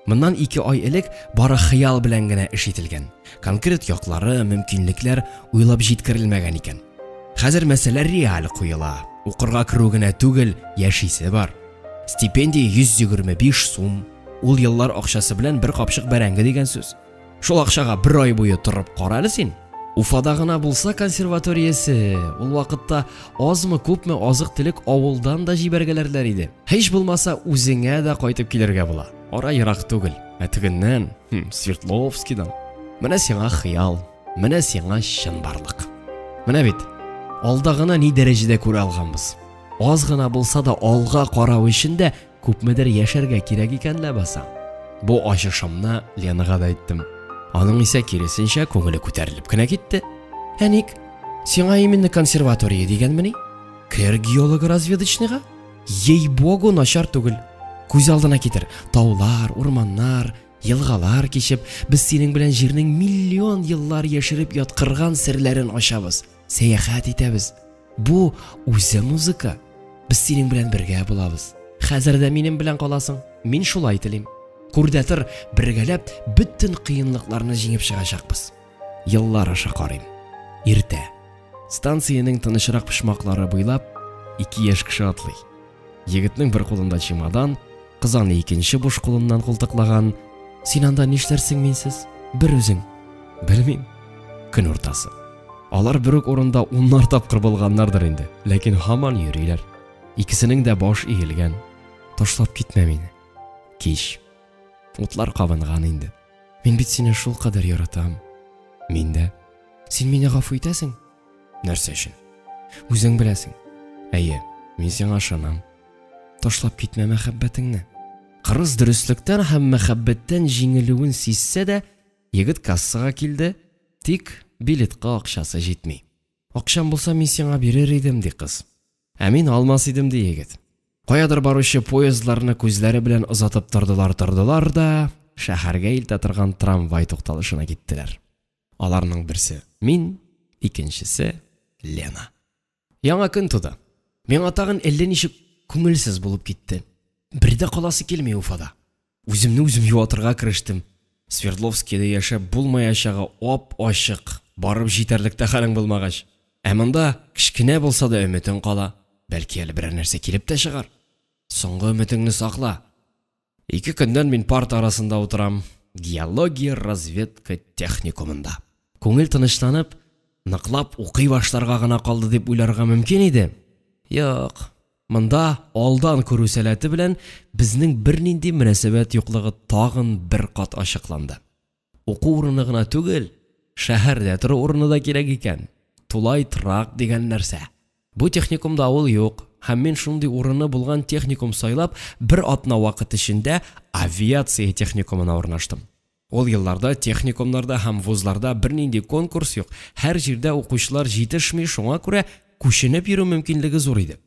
Моннан ике ай элек бары хыял белән генә эш ителгән. Конкрет яклары, мөмкинлекләр уйлап җиткерелмәгән икән. Хәзер мәсьәлә реаль куела. Укырга керү генә түгел, яшисе бар. Стипендия 125 сум. Ул еллар акчасы белән бер капчык бәрәңге дигән сүз. Шул акчага бер ай буе торып кара әле син. Уфада гына булса консерваториясе, ул вакытта азмы-күпме азык-төлек авылдан да җибәргәләрләр иде. Һич булмаса үзеңә дә кайтып килергә була. Ара ерак түгел. Ә тегеннән, хм, Свердловскийдан. Менә сиңа хыял, менә сиңа чынбарлык. Менә бит, алда гына ни дәрәҗәдә күрә алганбыз. Аз гына булса да алга карау өчен дә Күпмедер яшәргә кирәк икән ләбаса. Бу ачышымны Ленага да әйттем. Аның исә киресенчә күңеле күтәрелеп кенә китте. Ә ник? Сиңа именно консерватория дигәнмени? Кер геолого-разведочныйга? Ей-богу, начар түгел. Күз алдына китер, таулар, урманнар, елгалар кичеп, без синең белән җирнең миллион еллар яшереп яткырган серләрен ачабыз, сәяхәт итәбез. Бу үзе музыка. Без синең белән бергә булабыз. Хәзер дә минем белән каласың. Мин шулай телим. Күр дә тор, бергәләп бөтен кыенлыкларны җиңеп чыгачакбыз. Еллар аша карыйм. Иртә. Станциянең тынычрак почмаклары буйлап ике яшь кеше атлый. Егетнең бер кулында чемодан, кыз аны икенче буш кулыннан култыклаган. Син анда нишләрсең минсез? Бер үзең. Белмим. Көн уртасы. Алар бер үк урында уннар тапкыр булганнардыр инде, ләкин һаман йөриләр. Икесенең дә баш иелгән. Ташлап китмә мине. Кич. Утлар кабынган инде. Мин бит сине шулкадәр яратам. Мин дә. Син мине гафу итәсең? Нәрсә өчен? Үзең беләсең. Әйе, мин сиңа ышанам. Ташлап китмә мәхәббәтеңне. Кырыс дөреслектән һәм мәхәббәттән җиңелүен сизсә дә, егет кассага килде, тик билетка акчасы җитми. Акчам булса, мин сиңа бирер идем, ди кыз. Ә мин алмас идем, ди егет. Каядыр баручы поездларны күзләре белән озатып тордылар-тордылар да, шәһәргә илтә торган трамвай тукталышына киттеләр. Аларның берсе мин, икенчесе Лена. Яңа көн туды. Миңа тагын әллә ничек күңелсез булып китте. Бер дә каласы килми Уфада. Үземне үзем юатырга керештем. Свердловскида яшәп булмаячагы ап-ачык, барып җитәрлек тә хәлең булмагач. Ә монда кечкенә булса да өметең кала. Бәлки әле берәр нәрсә килеп тә чыгар. Соңгы өметеңне сакла. Ике көннән мин парта арасында утырам. Геология разведка техникумында. Күңел тынычланып, ныклап укый башларга гына калды дип уйларга мөмкин иде. Юк, монда алдан күрү сәләте белән безнең бернинди мөнәсәбәт юклыгы тагын бер кат ачыкланды. Уку урыны гына түгел, шәһәрдә тору урыны да кирәк икән. Тулай торак дигән нәрсә. Бу техникумда ул юк, һәм мин шундый урыны булган техникум сайлап, бер атна вакыт эчендә авиация техникумына урнаштым. Ул елларда техникумнарда һәм вузларда бернинди конкурс юк, һәр җирдә укучылар җитешми, шуңа күрә күченеп йөрү мөмкинлеге зур иде.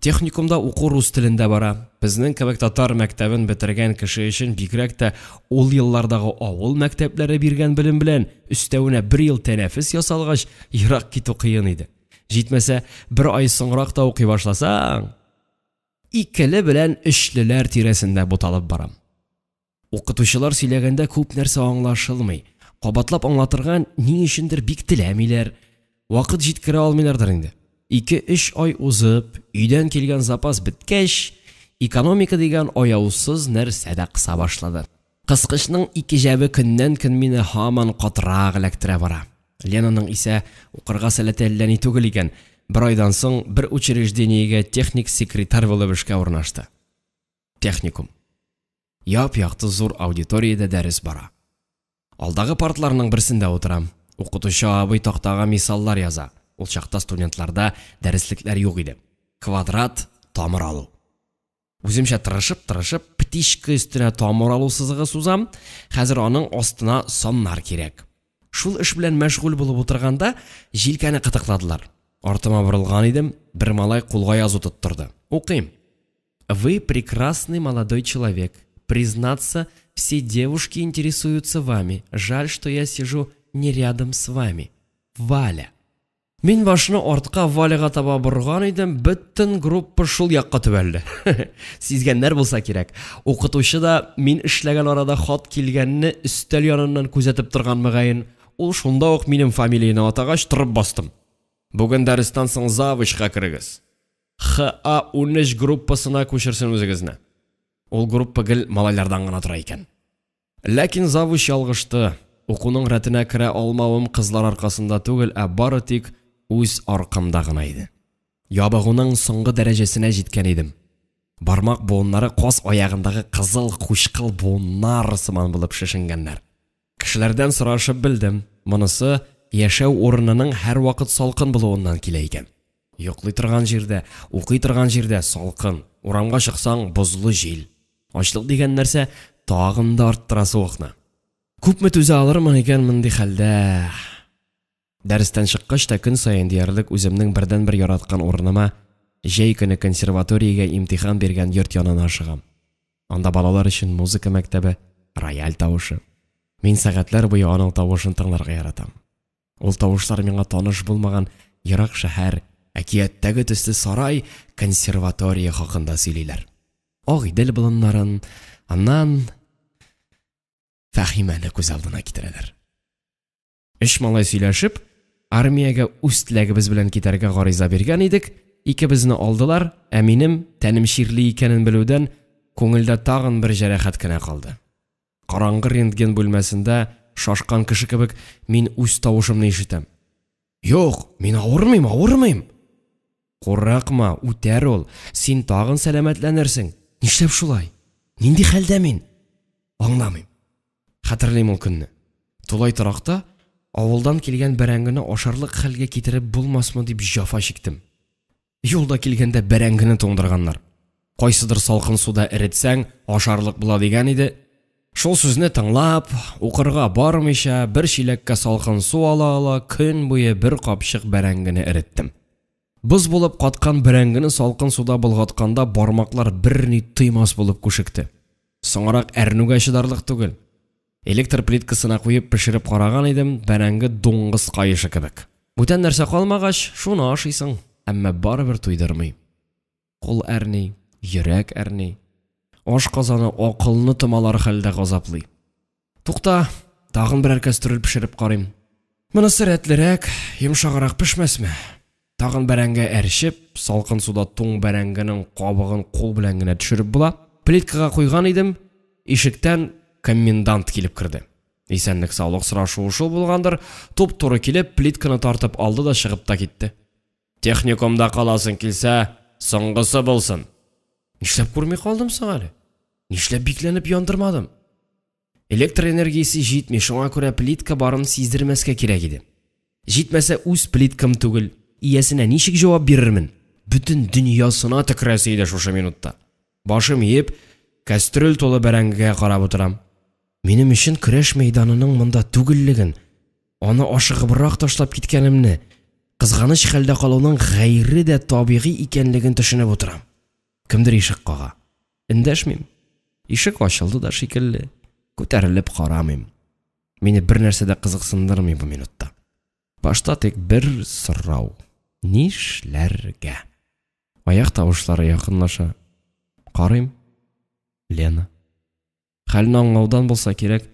Техникумда уку рус телендә бара. Безнең кебек татар мәктәбен бетергән кеше өчен бигрәк тә ул еллардагы авыл мәктәпләре биргән белем белән, өстәвенә бер ел тәнәфес ясалгач, ерак китү кыен иде. Җитмәсә, бер ай соңрак та укый башласаң, икеле белән өчлеләр тирәсендә буталып барам. Укытучылар сөйләгәндә күп нәрсә аңлашылмый. Кабатлап аңлатырга ни өчендер бик теләмиләр. Вакыт җиткерә алмыйлардыр инде. 2-3 ай узып, өйдән килгән запас беткәч, экономика дигән аяусыз нәрсә дә кыса башлады. Кыскычның ике җәбе көннән-көн мине һаман катырак эләктерә бара. Ленаның исә укырга сәләте әллә ни түгел икән. Бер айдан соң бер учреждениегә техник секретарь булып эшкә урнашты. Техникум. Яп-якты зур аудиториядә дәрес бара. Алдагы партларның берсендә утырам. Укытучы абый тактага мисаллар яза. Ул чакта студентларда дәреслекләр юк иде. Квадрат, тамыр алу. Үземчә тырышып-тырышып птичка өстенә тамыр алу сызыгы сузам. Хәзер аның астына саннар кирәк. Шул эш белән мәшгуль булып утырганда җилкәне кытыкладылар. Артыма борылган идем, бер малай кулга язу тоттырды. Укыйм. Вы прекрасный молодой человек. Признаться, все девушки интересуются вами. Жаль, что я сижу не рядом с вами. Валя. Мин башны артка Валяга таба борган идем, бөтен группа шул якка төбәлде. Сизгәннәр булса кирәк. Укытучы да мин эшләгән арада хат килгәнне өстәл яныннан күзәтеп торган мөгаен. Ул шунда ук минем фамилияне атагач торып бастым. Бүген дәрестән соң завучка керегез. ХА13 группасына күчерсен үзегезне. Ул группа гел малайлардан гына тора икән. Ләкин завуч ялгышты. Укуның рәтенә керә алмавым кызлар аркасында түгел, ә бары тик үз аркамда гына иде. Ябыгуның соңгы дәрәҗәсенә җиткән идем. Бармак буыннары каз аягындагы кызыл кучкыл буыннар сыман булып шешенгәннәр. Кешеләрдән сорашып белдем, монысы яшәү урынының һәрвакыт салкын булуыннан килә икән. Йоклый торган җирдә, укый торган җирдә салкын, урамга чыксаң бозлы җил. Ачлык дигән нәрсә тагын да арттыра суыкны. Күпме түзә алырмын икән мондый хәлдә? Дәрестән чыккач та көн саен диярлек үземнең бердәнбер яраткан урыныма, җәй көне консерваториягә имтихан биргән йорт янына ашыгам. Анда балалар өчен музыка мәктәбе, рояль тавышы. Мин сәгатьләр буе аның тавышын тыңларга яратам. Ул тавышлар миңа таныш булмаган ерак шәһәр, әкияттәге төсле сарай, консерватория хакында сөйлиләр. Агыйдел болыннарын, аннан Фәһимәне күз алдына китерәләр. Өч малай сөйләшеп, армиягә үз теләгебез белән китәргә гариза биргән идек, икебезне алдылар, ә минем тәнем чирле икәнен белүдән күңелдә тагын бер җәрәхәт кенә калды. Караңгы рентген бүлмәсендә шашкан кеше кебек мин үз тавышымны ишетәм. Юк, мин авырмыйм, авырмыйм. Курыкма, үтәр ул. Син тагын сәламәтләнерсең. Нишләп шулай? Нинди хәлдә мин? Аңламыйм. Хәтерлим ул көнне. Тулай торакта авылдан килгән бәрәңгене ашарлык хәлгә китереп булмасмы дип җафа чиктем. Юлда килгәндә бәрәңгене туңдырганнар. Кайсыдыр салкын суда эретсәң, ашарлык була дигән иде. Шул сүзне тыңлап, укырга бармыйча, бер чиләккә салкын су ала-ала көн буе бер капчык бәрәңгене эреттем. Боз булып каткан бәрәңгене салкын суда болгатканда бармаклар берни тоймас булып күшекте. Соңрак әрнүгә чыдарлык түгел. Электр плиткасына куеп пешереп караган идем, бәрәңге дуңгыз каешы кебек. Бүтән нәрсә калмагач, шуны ашыйсың, әмма барыбер туйдырмый. Кул әрни, йөрәк әрни. Аш казаны акылны томалар хәлдә газаплый. Тукта, тагын берәр кәстрүл пешереп карыйм. Монысы рәтлерәк, йомшаграк пешмәсме? Тагын бәрәңге әрчеп, салкын суда туң бәрәңгенең кабыгын кул белән генә төшереп була. Плиткага куйган идем, ишектән комендант килеп керде. Исәнлек саулык сорашуы шул булгандыр, туп-туры килеп, плитканы тартып алды да чыгып та китте. Техникумда каласың килсә, соңгысы булсын. Нишләп күрми калдым соң әле? Нишләп бикләнеп яндырмадым? Электр энергиясе җитми, шуңа күрә плитка барын сиздермәскә кирәк иде. Җитмәсә үз плиткам түгел, иясенә ничек җавап бирермен? Бөтен дөньясына төкерәсе иде шушы минутта. Башым иеп, кәстрүл тулы бәрәңгегә карап утырам. Минем өчен көрәш мәйданының монда түгеллеген, аны ашыгыбрак ташлап киткәнемне, кызганыч хәлдә калуның гайре дә табигый икәнлеген төшенеп утырам. Кемдер ишек кага. Эндәшмим. Ишек ачылды да шикелле. Күтәрелеп карамыйм. Мине бер нәрсә дә кызыксындырмый бу минутта. Башта тик бер сорау. Нишләргә? Аяк тавышлары якынлаша. Карыйм. Лена. Хәлне аңлаудан булса кирәк,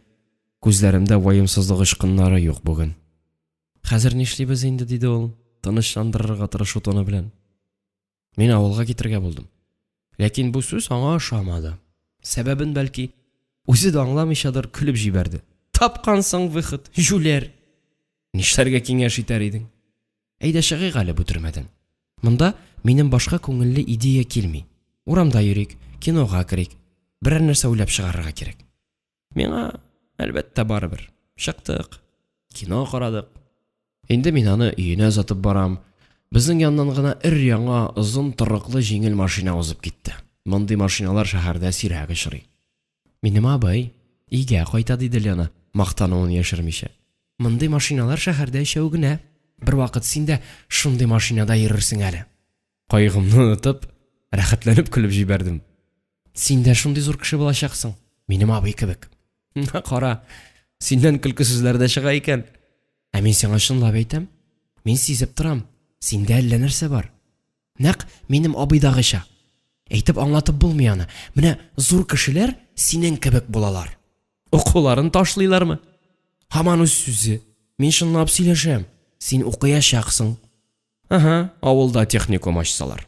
күзләремдә ваемсызлык очкыннары юк бүген. Хәзер нишлибез инде, диде ул, тынычландырырга тырышу тоны белән. Мин авылга китергә булдым. Ләкин бу сүз аңа ошамады. Сәбәбен бәлки үзе дә аңламыйчадыр көлеп җибәрде. Тапкансың выход, җүләр. Нишләргә киңәш итәр идең? Әйдә чыгыйк әле бу төрмәдән. Монда минем башка күңелле идея килми. Урамда йөрик, кинога керик. Берәр нәрсә уйлап чыгарырга кирәк. Миңа, әлбәттә, барыбер. Чыктык, кино карадык. Инде мин аны өенә озатып барам. Безнең яннан гына өр-яңа, озын торыклы җиңел машина узып китте. Мондый машиналар шәһәрдә сирәк очрый. Минем абый өйгә кайта, диде Лена, мактануын яшермичә. Мондый машиналар шәһәрдә өчәү генә. Бервакыт син дә шундый машинада йөрерсең әле. Кайгымны онытып, рәхәтләнеп көлеп җибәрдем. Син дә шундый зур кеше булачаксың, минем абый кебек. Кара, синнән көлке сүзләр дә чыга икән. Ә мин сиңа чынлап әйтәм, мин сизеп торам, синдә әллә нәрсә бар. Нәкъ минем абыйдагыча. Әйтеп аңлатып булмый аны. Менә зур кешеләр синең кебек булалар. Укуларын ташлыйлармы? Һаман үз сүзе. Мин чынлап сөйләшәм. Син укыячаксың. Ага, авылда техникум ачсалар.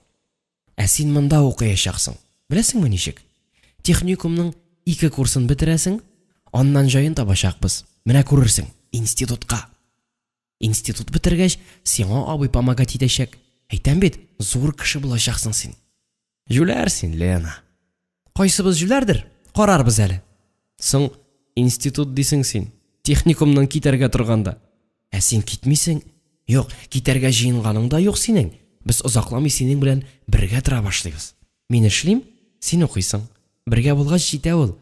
Ә син монда укыячаксың. Беләсеңме ничек? Техникумның ике курсын бетерәсең, аннан җаен табачакбыз. Менә күрерсең, институтка. Институт бетергәч, сиңа абый помогать итәчәк. Әйтәм бит, зур кеше булачаксың син. Җүләр син, Лена. Кайсыбыз җүләрдер, карарбыз әле. Соң, институт дисең син, техникумнан китәргә торганда. Ә син китмисең. Юк, китәргә җыенганың да юк синең. Без озакламый синең белән бергә тора башлыйбыз. Мин эшлим, син укыйсың. Бергә булгач җитә ул.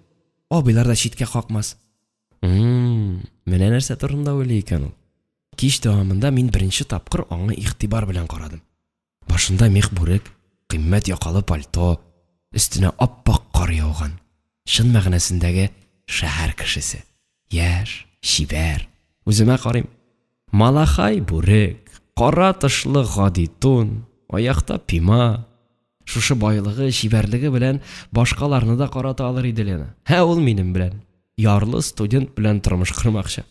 Абыйлар да читкә какмас. Ммм, менә нәрсә турында уйлый икән ул. Кич дәвамында мин беренче тапкыр аңа игътибар белән карадым. Башында мех бүрек, кыйммәт якалы пальто, өстенә ап-ак кар яуган. Чын мәгънәсендәге шәһәр кешесе. Яшь, чибәр. Үземә карыйм. Малахай бүрек, кара тышлы гади тун, аякта пима. Шушы байлыгы, чибәрлеге белән башкаларны да карата алыр иде Лена. Ә ул минем белән, ярлы студент белән тормыш кормакчы.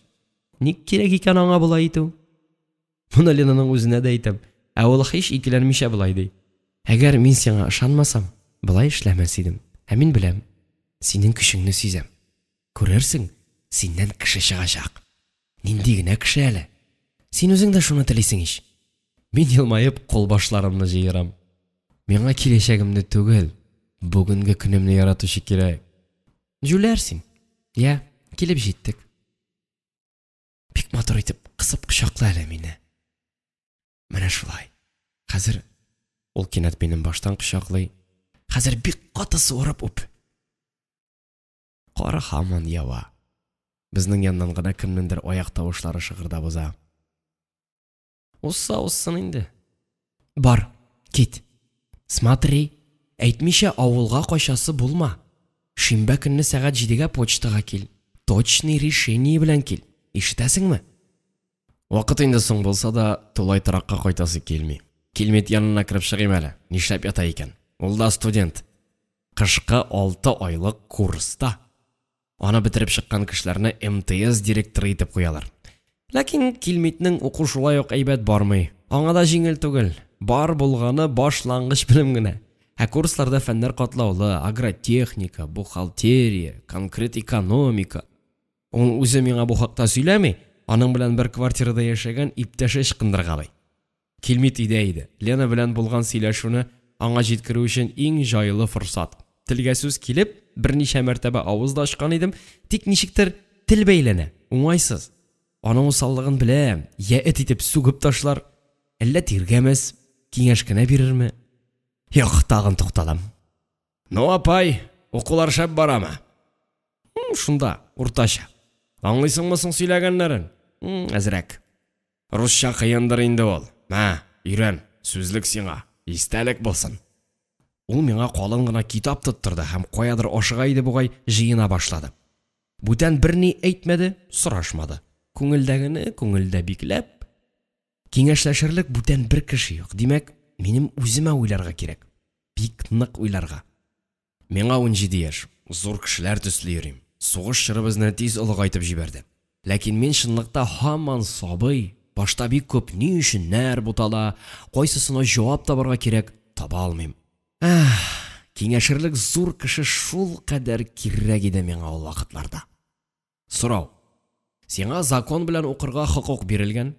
Ник кирәк икән аңа болай итү? Моны Ленаның үзенә дә әйтәм. Ә ул һич икеләнмичә болай ди. Әгәр мин сиңа ышанмасам, болай эшләмәс идем. Ә мин беләм, синең көчеңне сизәм. Күрерсең, синнән кеше чыгачак. Нинди генә кеше әле? Син үзең дә шуны телисең ич. Мин елмаеп кулбашларымны җыерам. Миңа киләчәгемне түгел, бүгенге көнемне яратучы кирәк. Җүләр син. Я, килеп җиттек. Бик матур итеп кысып кочакла әле мине. Менә шулай. Хәзер ул кинәт минем баштан кочаклый. Хәзер бик каты суырып үп. Кар һаман ява. Безнең яннан гына кемнеңдер аяк тавышлары шыгырдап уза. Узса узсын инде. Бар, кит. Смотри, әйтмичә авылга качасы булма. Шимбә көнне сәгать җидегә почтага кил. Точный решение белән кил. Ишетәсеңме? Вакыт инде соң булса да, тулай торакка кайтасы килми. Килмит янына кереп чыгыйм әле. Нишләп ята икән? Ул да студент. Кышкы 6 айлык курста. Аны бетереп чыккан кешеләрне МТС директоры итеп куялар. Ләкин Килмитнең уку шулай ук әйбәт бармый. Аңа да җиңел түгел. Бар булганы башлангыч белем генә. Ә курсларда фәннәр катлаулы: агротехника, бухгалтерия, конкрет экономика. Ул үзе миңа бу хакта сөйләми, аның белән бер квартирада яшәгән иптәше ычкындыргалый. Килмит өйдә иде. Лена белән булган сөйләшүне аңа җиткерү өчен иң җайлы форсат. Телгә сүз килеп, берничә мәртәбә авыз да ачкан идем, тик ничектер тел бәйләнә, уңайсыз. Аның усаллыгын беләм, я эт итеп сүгеп ташлар, әллә тиргәмәс, киңәш кенә бирерме? Юк, тагын тукталам. Ну, апай, укулар шәп барамы? Шунда, уртача. Аңлыйсыңмы соң сөйләгәннәрен? Әзрәк. Русча кыендыр инде ул. Мә, өйрән, сүзлек сиңа, истәлек булсын. Ул миңа калын гына китап тоттырды һәм каядыр ашыга иде бугай, җыена башлады. Бүтән берни әйтмәде, сорашмады. Күңелдәгене күңелдә бикләп, киңәшләшерлек бүтән бер кеше юк. Димәк, минем үземә уйларга кирәк. Бик нык уйларга. Миңа 17 яшь, зур кешеләр төсле йөрим. Сугыш чоры безне тиз олыгайтып җибәрде. Ләкин мин чынлыкта һаман сабый, башта бик күп ни өченнәр бутала, кайсысына җавап табарга кирәк, таба алмыйм. Эх, киңәшерлек зур кеше шул кадәр кирәк иде миңа ул вакытларда. Сорау. Сиңа закон белән укырга хокук бирелгән.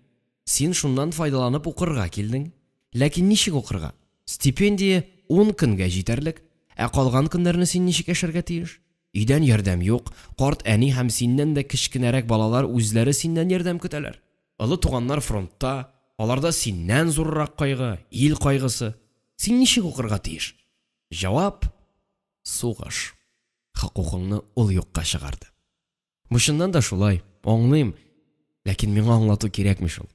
Син шуннан файдаланып укырга килдең. Ләкин ничек укырга? Стипендия 10 көнгә җитәрлек, ә калган көннәрне син ничек яшәргә тиеш? Өйдән ярдәм юк, карт әни һәм синнән дә кечкенәрәк балалар үзләре синнән ярдәм көтәләр. Олы туганнар фронтта, аларда синнән зуррак кайгы, ил кайгысы. Син ничек укырга тиеш? Җавап: сугыш. Хокукыңны ул юкка чыгарды. Бу чыннан да шулай, аңлыйм, ләкин миңа аңлату кирәкми шул.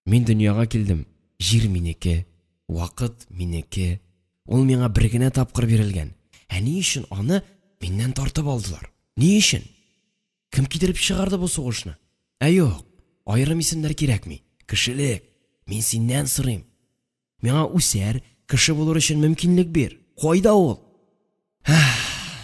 Мин дөньяга килдем, җир минеке, вакыт минеке. Ул миңа бер генә тапкыр бирелгән. Ә ни өчен аны миннән тартып алдылар? Ни өчен? Кем китереп чыгарды бу сугышны? Ә юк, аерым исемнәр кирәкми. Кешелек, мин синнән сорыйм. Миңа үсәр, кеше булыр өчен мөмкинлек бир. Кайда ул?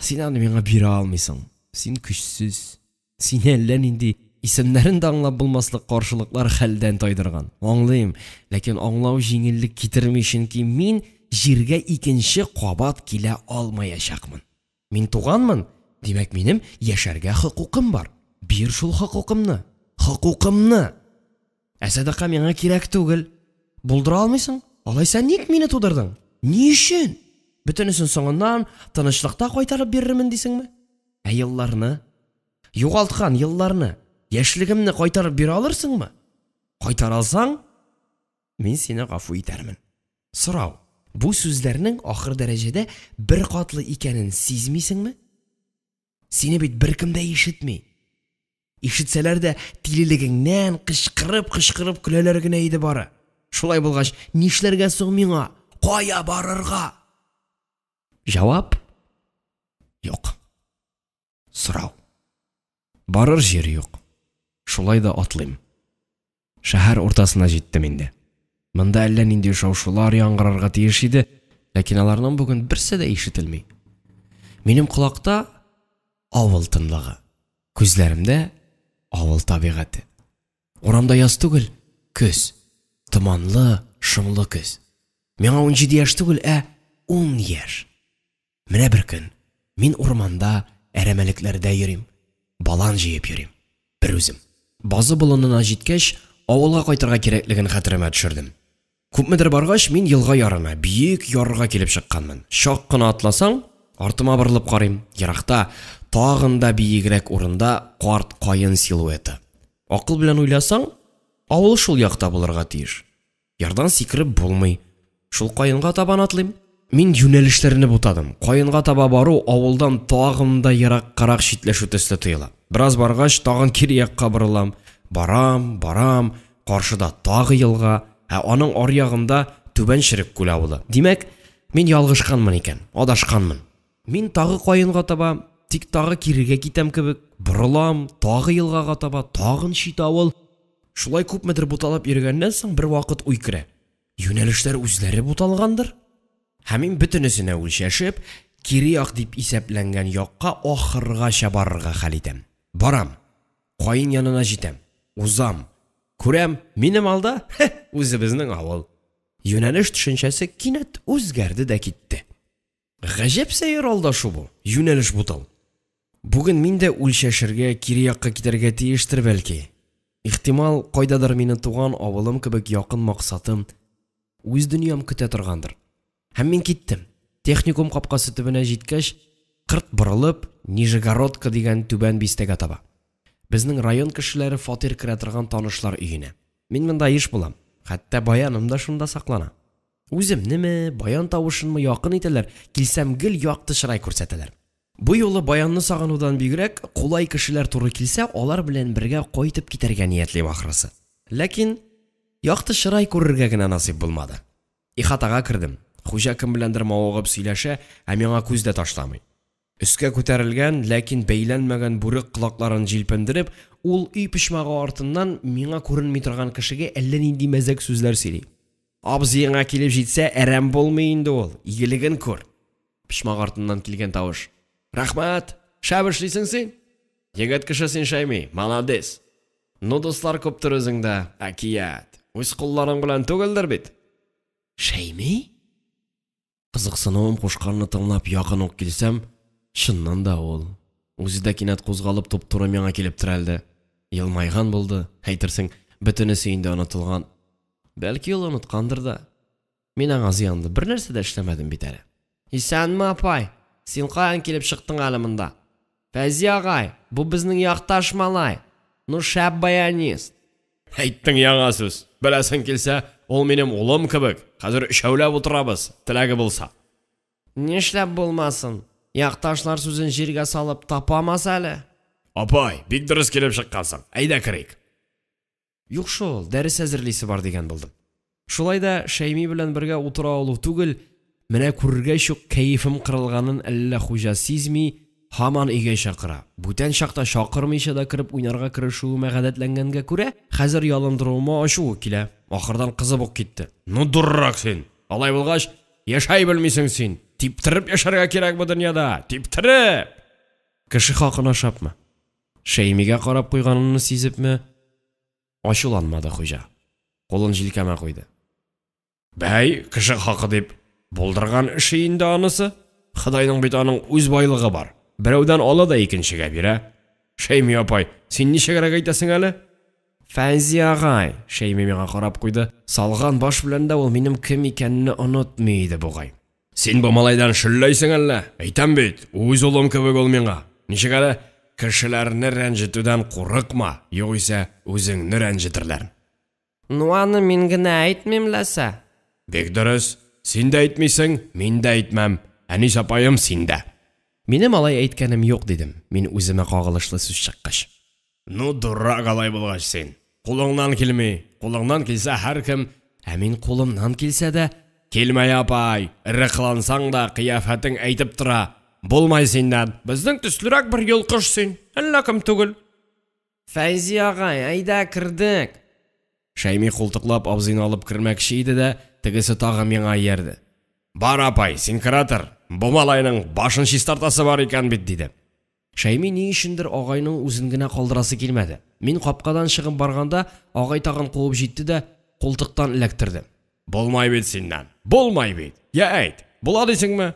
Син аны миңа бирә алмыйсың. Син көчсез. Сине әллә нинди исемнәрен дә аңлап булмаслык каршылыклар хәлдән тайдырган. Аңлыйм, ләкин аңлау җиңеллек китерми, чөнки мин җиргә икенче кабат килә алмаячакмын. Мин туганмын, димәк, минем яшәргә хокукым бар. Бир шул хокукымны. Хокукымны! Ә сәдака миңа кирәк түгел. Булдыра алмыйсың? Алайса ник мине тудырдың? Ни өчен? Бөтенесен соңыннан тынычлыкта кайтарып бирермен дисеңме? Ә елларны? Югалткан елларны, яшьлегемне кайтарып бирә алырсыңмы? Кайтара алсаң, мин сине гафу итәрмен. Сорау. Бу сүзләрнең ахыр дәрәҗәдә беркатлы икәнен сизмисеңме? Сине бит беркем дә ишетми. Ишетсәләр дә тилелегеңнән кычкырып-кычкырып көләләр генә иде бары. Шулай булгач, нишләргә соң миңа? Кая барырга? Җавап юк. Сорау. Барыр җир юк. Шулай да атлыйм. Шәһәр уртасына җиттем инде. Монда әллә нинди шау-шулар яңгырарга тиеш иде, ләкин аларның бүген берсе дә ишетелми. Минем колакта авыл тынлыгы, күзләремдә авыл табигате. Урамда яз түгел, көз. Томанлы, шомлы көз. Миңа 17 яшь түгел, ә 10 яшь. Менә бер көн мин урманда, әрәмәлекләрдә йөрим, балан җыеп йөрим. Бер үзем. Базы болынына җиткәч, авылга кайтырга кирәклеген хәтеремә төшердем. Күпмедер баргач, мин елга ярына, биек ярга килеп чыкканмын. Чак кына атласаң, артыма борылып карыйм, еракта, тагын да биегрәк урында карт каен силуэты. Акыл белән уйласаң, авыл шул якта булырга тиеш. Ярдан сикереп булмый. Шул каенга табан атлыйм. Мин юнәлешләрне бутадым. Каенга таба бару авылдан тагын да ераккарак читләшү төсле тоела. Бераз баргач, тагын кире якка борылам. Барам, барам, каршыда тагы елга, ә аның аръягында Түбән Черек күл авылы. Димәк, мин ялгышканмын икән, адашканмын. Мин тагы каенга таба, тик тагы кирегә китәм кебек, борылам, тагы елгага таба, тагын чит авыл. Шулай күпмедер буталып йөргәннән соң бер вакыт уй керә. Юнәлешләр үзләре буталгандыр? Һәм мин бөтенесенә үлчәшеп, кире як дип исәпләнгән якка ахыргача барырга хәл итәм. Барам. Каен янына җитәм. Узам. Күрәм, минем алда, хе, үзебезнең авыл. Юнәлеш төшенчәсе кинәт үзгәрде дә китте. Гаҗәп сәер алдашу бу, юнәлеш бутау. Бүген мин дә үлчәшергә, кире якка китәргә тиештер бәлки. Ихтимал, кайдадыр мине туган авылым кебек якын максатым, үз дөньям көтә торгандыр. Һәм мин киттем. Техникум капкасы төбенә җиткәч, кырт борылып, Нижегородка дигән түбән бистәгә таба. Безнең район кешеләре фатир керә торган танышлар өенә. Мин монда еш булам. Хәтта баяным да шунда саклана. Үземнеме, баян тавышынмы якын итәләр, килсәм гел якты чырай күрсәтәләр. Бу юлы баянны сагынудан бигрәк, кулай кешеләр туры килсә, алар белән бергә кайтып китәргә ниятлим ахрысы. Ләкин якты чырай күрергә генә насыйп булмады. Ихатага кердем. Хуҗа кем беләндер мавыгып сөйләшә, ә миңа күз дә ташламый. Өскә күтәрелгән, ләкин бәйләнмәгән бүрек колакларын җилпендереп, ул өй почмагы артыннан миңа күренми торган кешегә әллә нинди мәзәк сүзләр сөйли. Абзыеңа килеп җитсә, әрәм булмый инде ул, игелеген күр. Почмак артыннан килгән тавыш. Рәхмәт, шәп эшлисең син. Егет кеше син, Шәйми, молодец. Ну, дуслар күптер үзеңдә, әкият. Үз кулларың белән түгелдер бит. Шәйми? Кызыксынуым кушканны тыңлап якын ук килсәм, чыннан да ул. Үзе дә кинәт кузгалып туп-туры миңа килеп терәлде. Елмайган булды, әйтерсең, бөтенесе инде онытылган. Бәлки ул оныткандыр да. Мин аңа зыянлы бер нәрсә дә эшләмәдем бит әле. Исәнме, апай? Син каян килеп чыктың әле монда? Фәйзи агай, бу безнең якташ малай. Ну, шәп баянист. Әйттең яңа сүз. Беләсең килсә, ул минем улым кебек. Хәзер өчәүләп утырабыз, теләге булса. Нишләп булмасын? Якташлар сүзен җиргә салып тапамас әле. Апай, бик дөрес килеп чыккансың. Әйдә керик. Юк шул, дәрес әзерлисе бар дигән булдым. Шулай да Шәйми белән бергә утыра алу түгел, менә күргәч үк кәефем кырылганын әллә хуҗа сизми, һаман өйгә чакыра. Бүтән чакта чакырмыйча да кереп уйнарга керешүемә гадәтләнгәнгә күрә, хәзер ялындыруыма ачуы килә. Ахырдан кызып ук китте. Ну дурак син! Алай булгач, яшәй белмисең син! Типтереп яшәргә кирәк бу дөньяда! Типтереп! Кеше хакын ашапмы? Шәймигә карап куйганымны сизепме, ачуланмады хуҗа. Кулын җилкәмә куйды. Бәй, кеше хакы дип булдырган эше инде анысы. Ходайның бит аның үз байлыгы бар. Берәүдән ала да икенчегә бирә. Шәйми апай, син ничегрәк әйтәсең әле? Фәйзи агай, Шәйми миңа карап куйды. Салган баш белән дә ул минем кем икәнне онытмый иде бугай. Син бу малайдан шөлләйсең әллә? Әйтәм бит, үз улым кебек ул миңа. Ничек әле? Кешеләрне рәнҗетүдән курыкма, югыйсә үзеңне рәнҗетерләр. Ну аны мин генә әйтмим ләсә. Бик дөрес. Син дә әйтмисең, мин дә әйтмәм. Әнис апаем, син дә. Минем алай әйткәнем юк, дидем, мин үземә кагылышлы сүз чыккач. Ну, дурак алай булгач син. Кулыңнан килми. Кулыңнан килсә һәркем, ә мин кулымнан килсә дә, килмәй апай, эре кылансаң да, кыяфәтең әйтеп тора. Булмай синнән. Безнең төслерәк бер йолкыш син. Әллә кем түгел. Фәйзи агай, әйдә кердек. Шәйми култыклап абзыйны алып кермәкче иде дә, тегесе тагы миңа иярде. Бар апай, син керә тор. Бу малайның башын чистартасы бар икән бит, диде. Шәйми ни өчендер агайның үзен генә калдырасы килмәде. Мин капкадан чыгып барганда, агай тагын куып җитте дә, култыктан эләктерде. Булмай бит синнән, булмай бит! Я әйт, була дисеңме?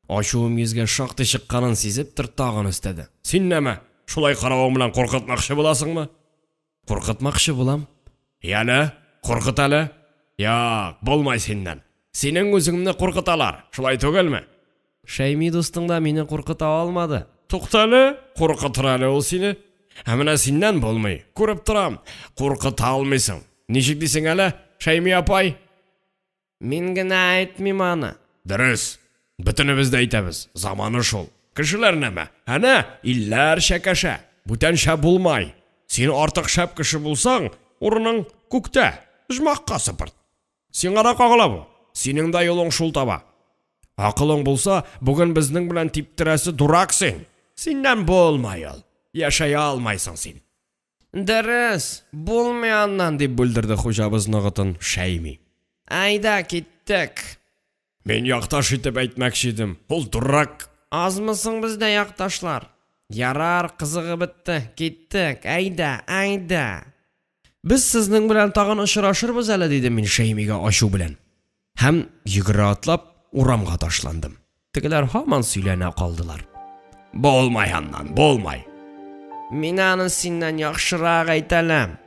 Ачуым йөзгә шактый чыкканын сизептер, тагын өстәде. Син нәмә, шулай каравың белән куркытмакчы буласыңмы? Куркытмакчы булам. Яле, куркыт әле. Як, булмай синнән. Синең үзеңне куркыталар, шулай түгелме? Шәйми дустың да мине куркыта алмады. Тукта әле, куркытыр әле ул сине. Ә менә синнән булмый, күреп торам, куркыта алмыйсың. Ничек дисең әле, Шәйми апай? Мин генә әйтмим аны. Дөрес. Бөтенебез дә әйтәбез. Заманы шул. Кешеләр нәмә? Әнә, илләр чәкәшә. Бүтәнчә булмай. Син артык шәп кеше булсаң, урының күктә. Оҗмахка сыпырт. Сиңа да кагыла бу. Синең дә юлың шул таба. Акылың булса, бүген безнең белән типтерәсе дурак син. Синнән булмай ул. Яшәй алмайсың син. Дөрес, булмый аннан, дип бүлдерде хуҗабыз ногытын Шәйми. Әйдә, киттек. Мин якташ итеп әйтмәкче идем. Ул дурак. Азмы соң бездә якташлар? Ярар, кызыгы бетте. Киттек. Әйдә, әйдә. Без сезнең белән тагын очрашырбыз әле, дидем мин Шәймигә ачу белән. Һәм йөгерә атлап урамга ташландым. Тегеләр һаман сөйләнә калдылар. Булмай аннан, булмай. Мин аны синнән яхшырак әйтәләм.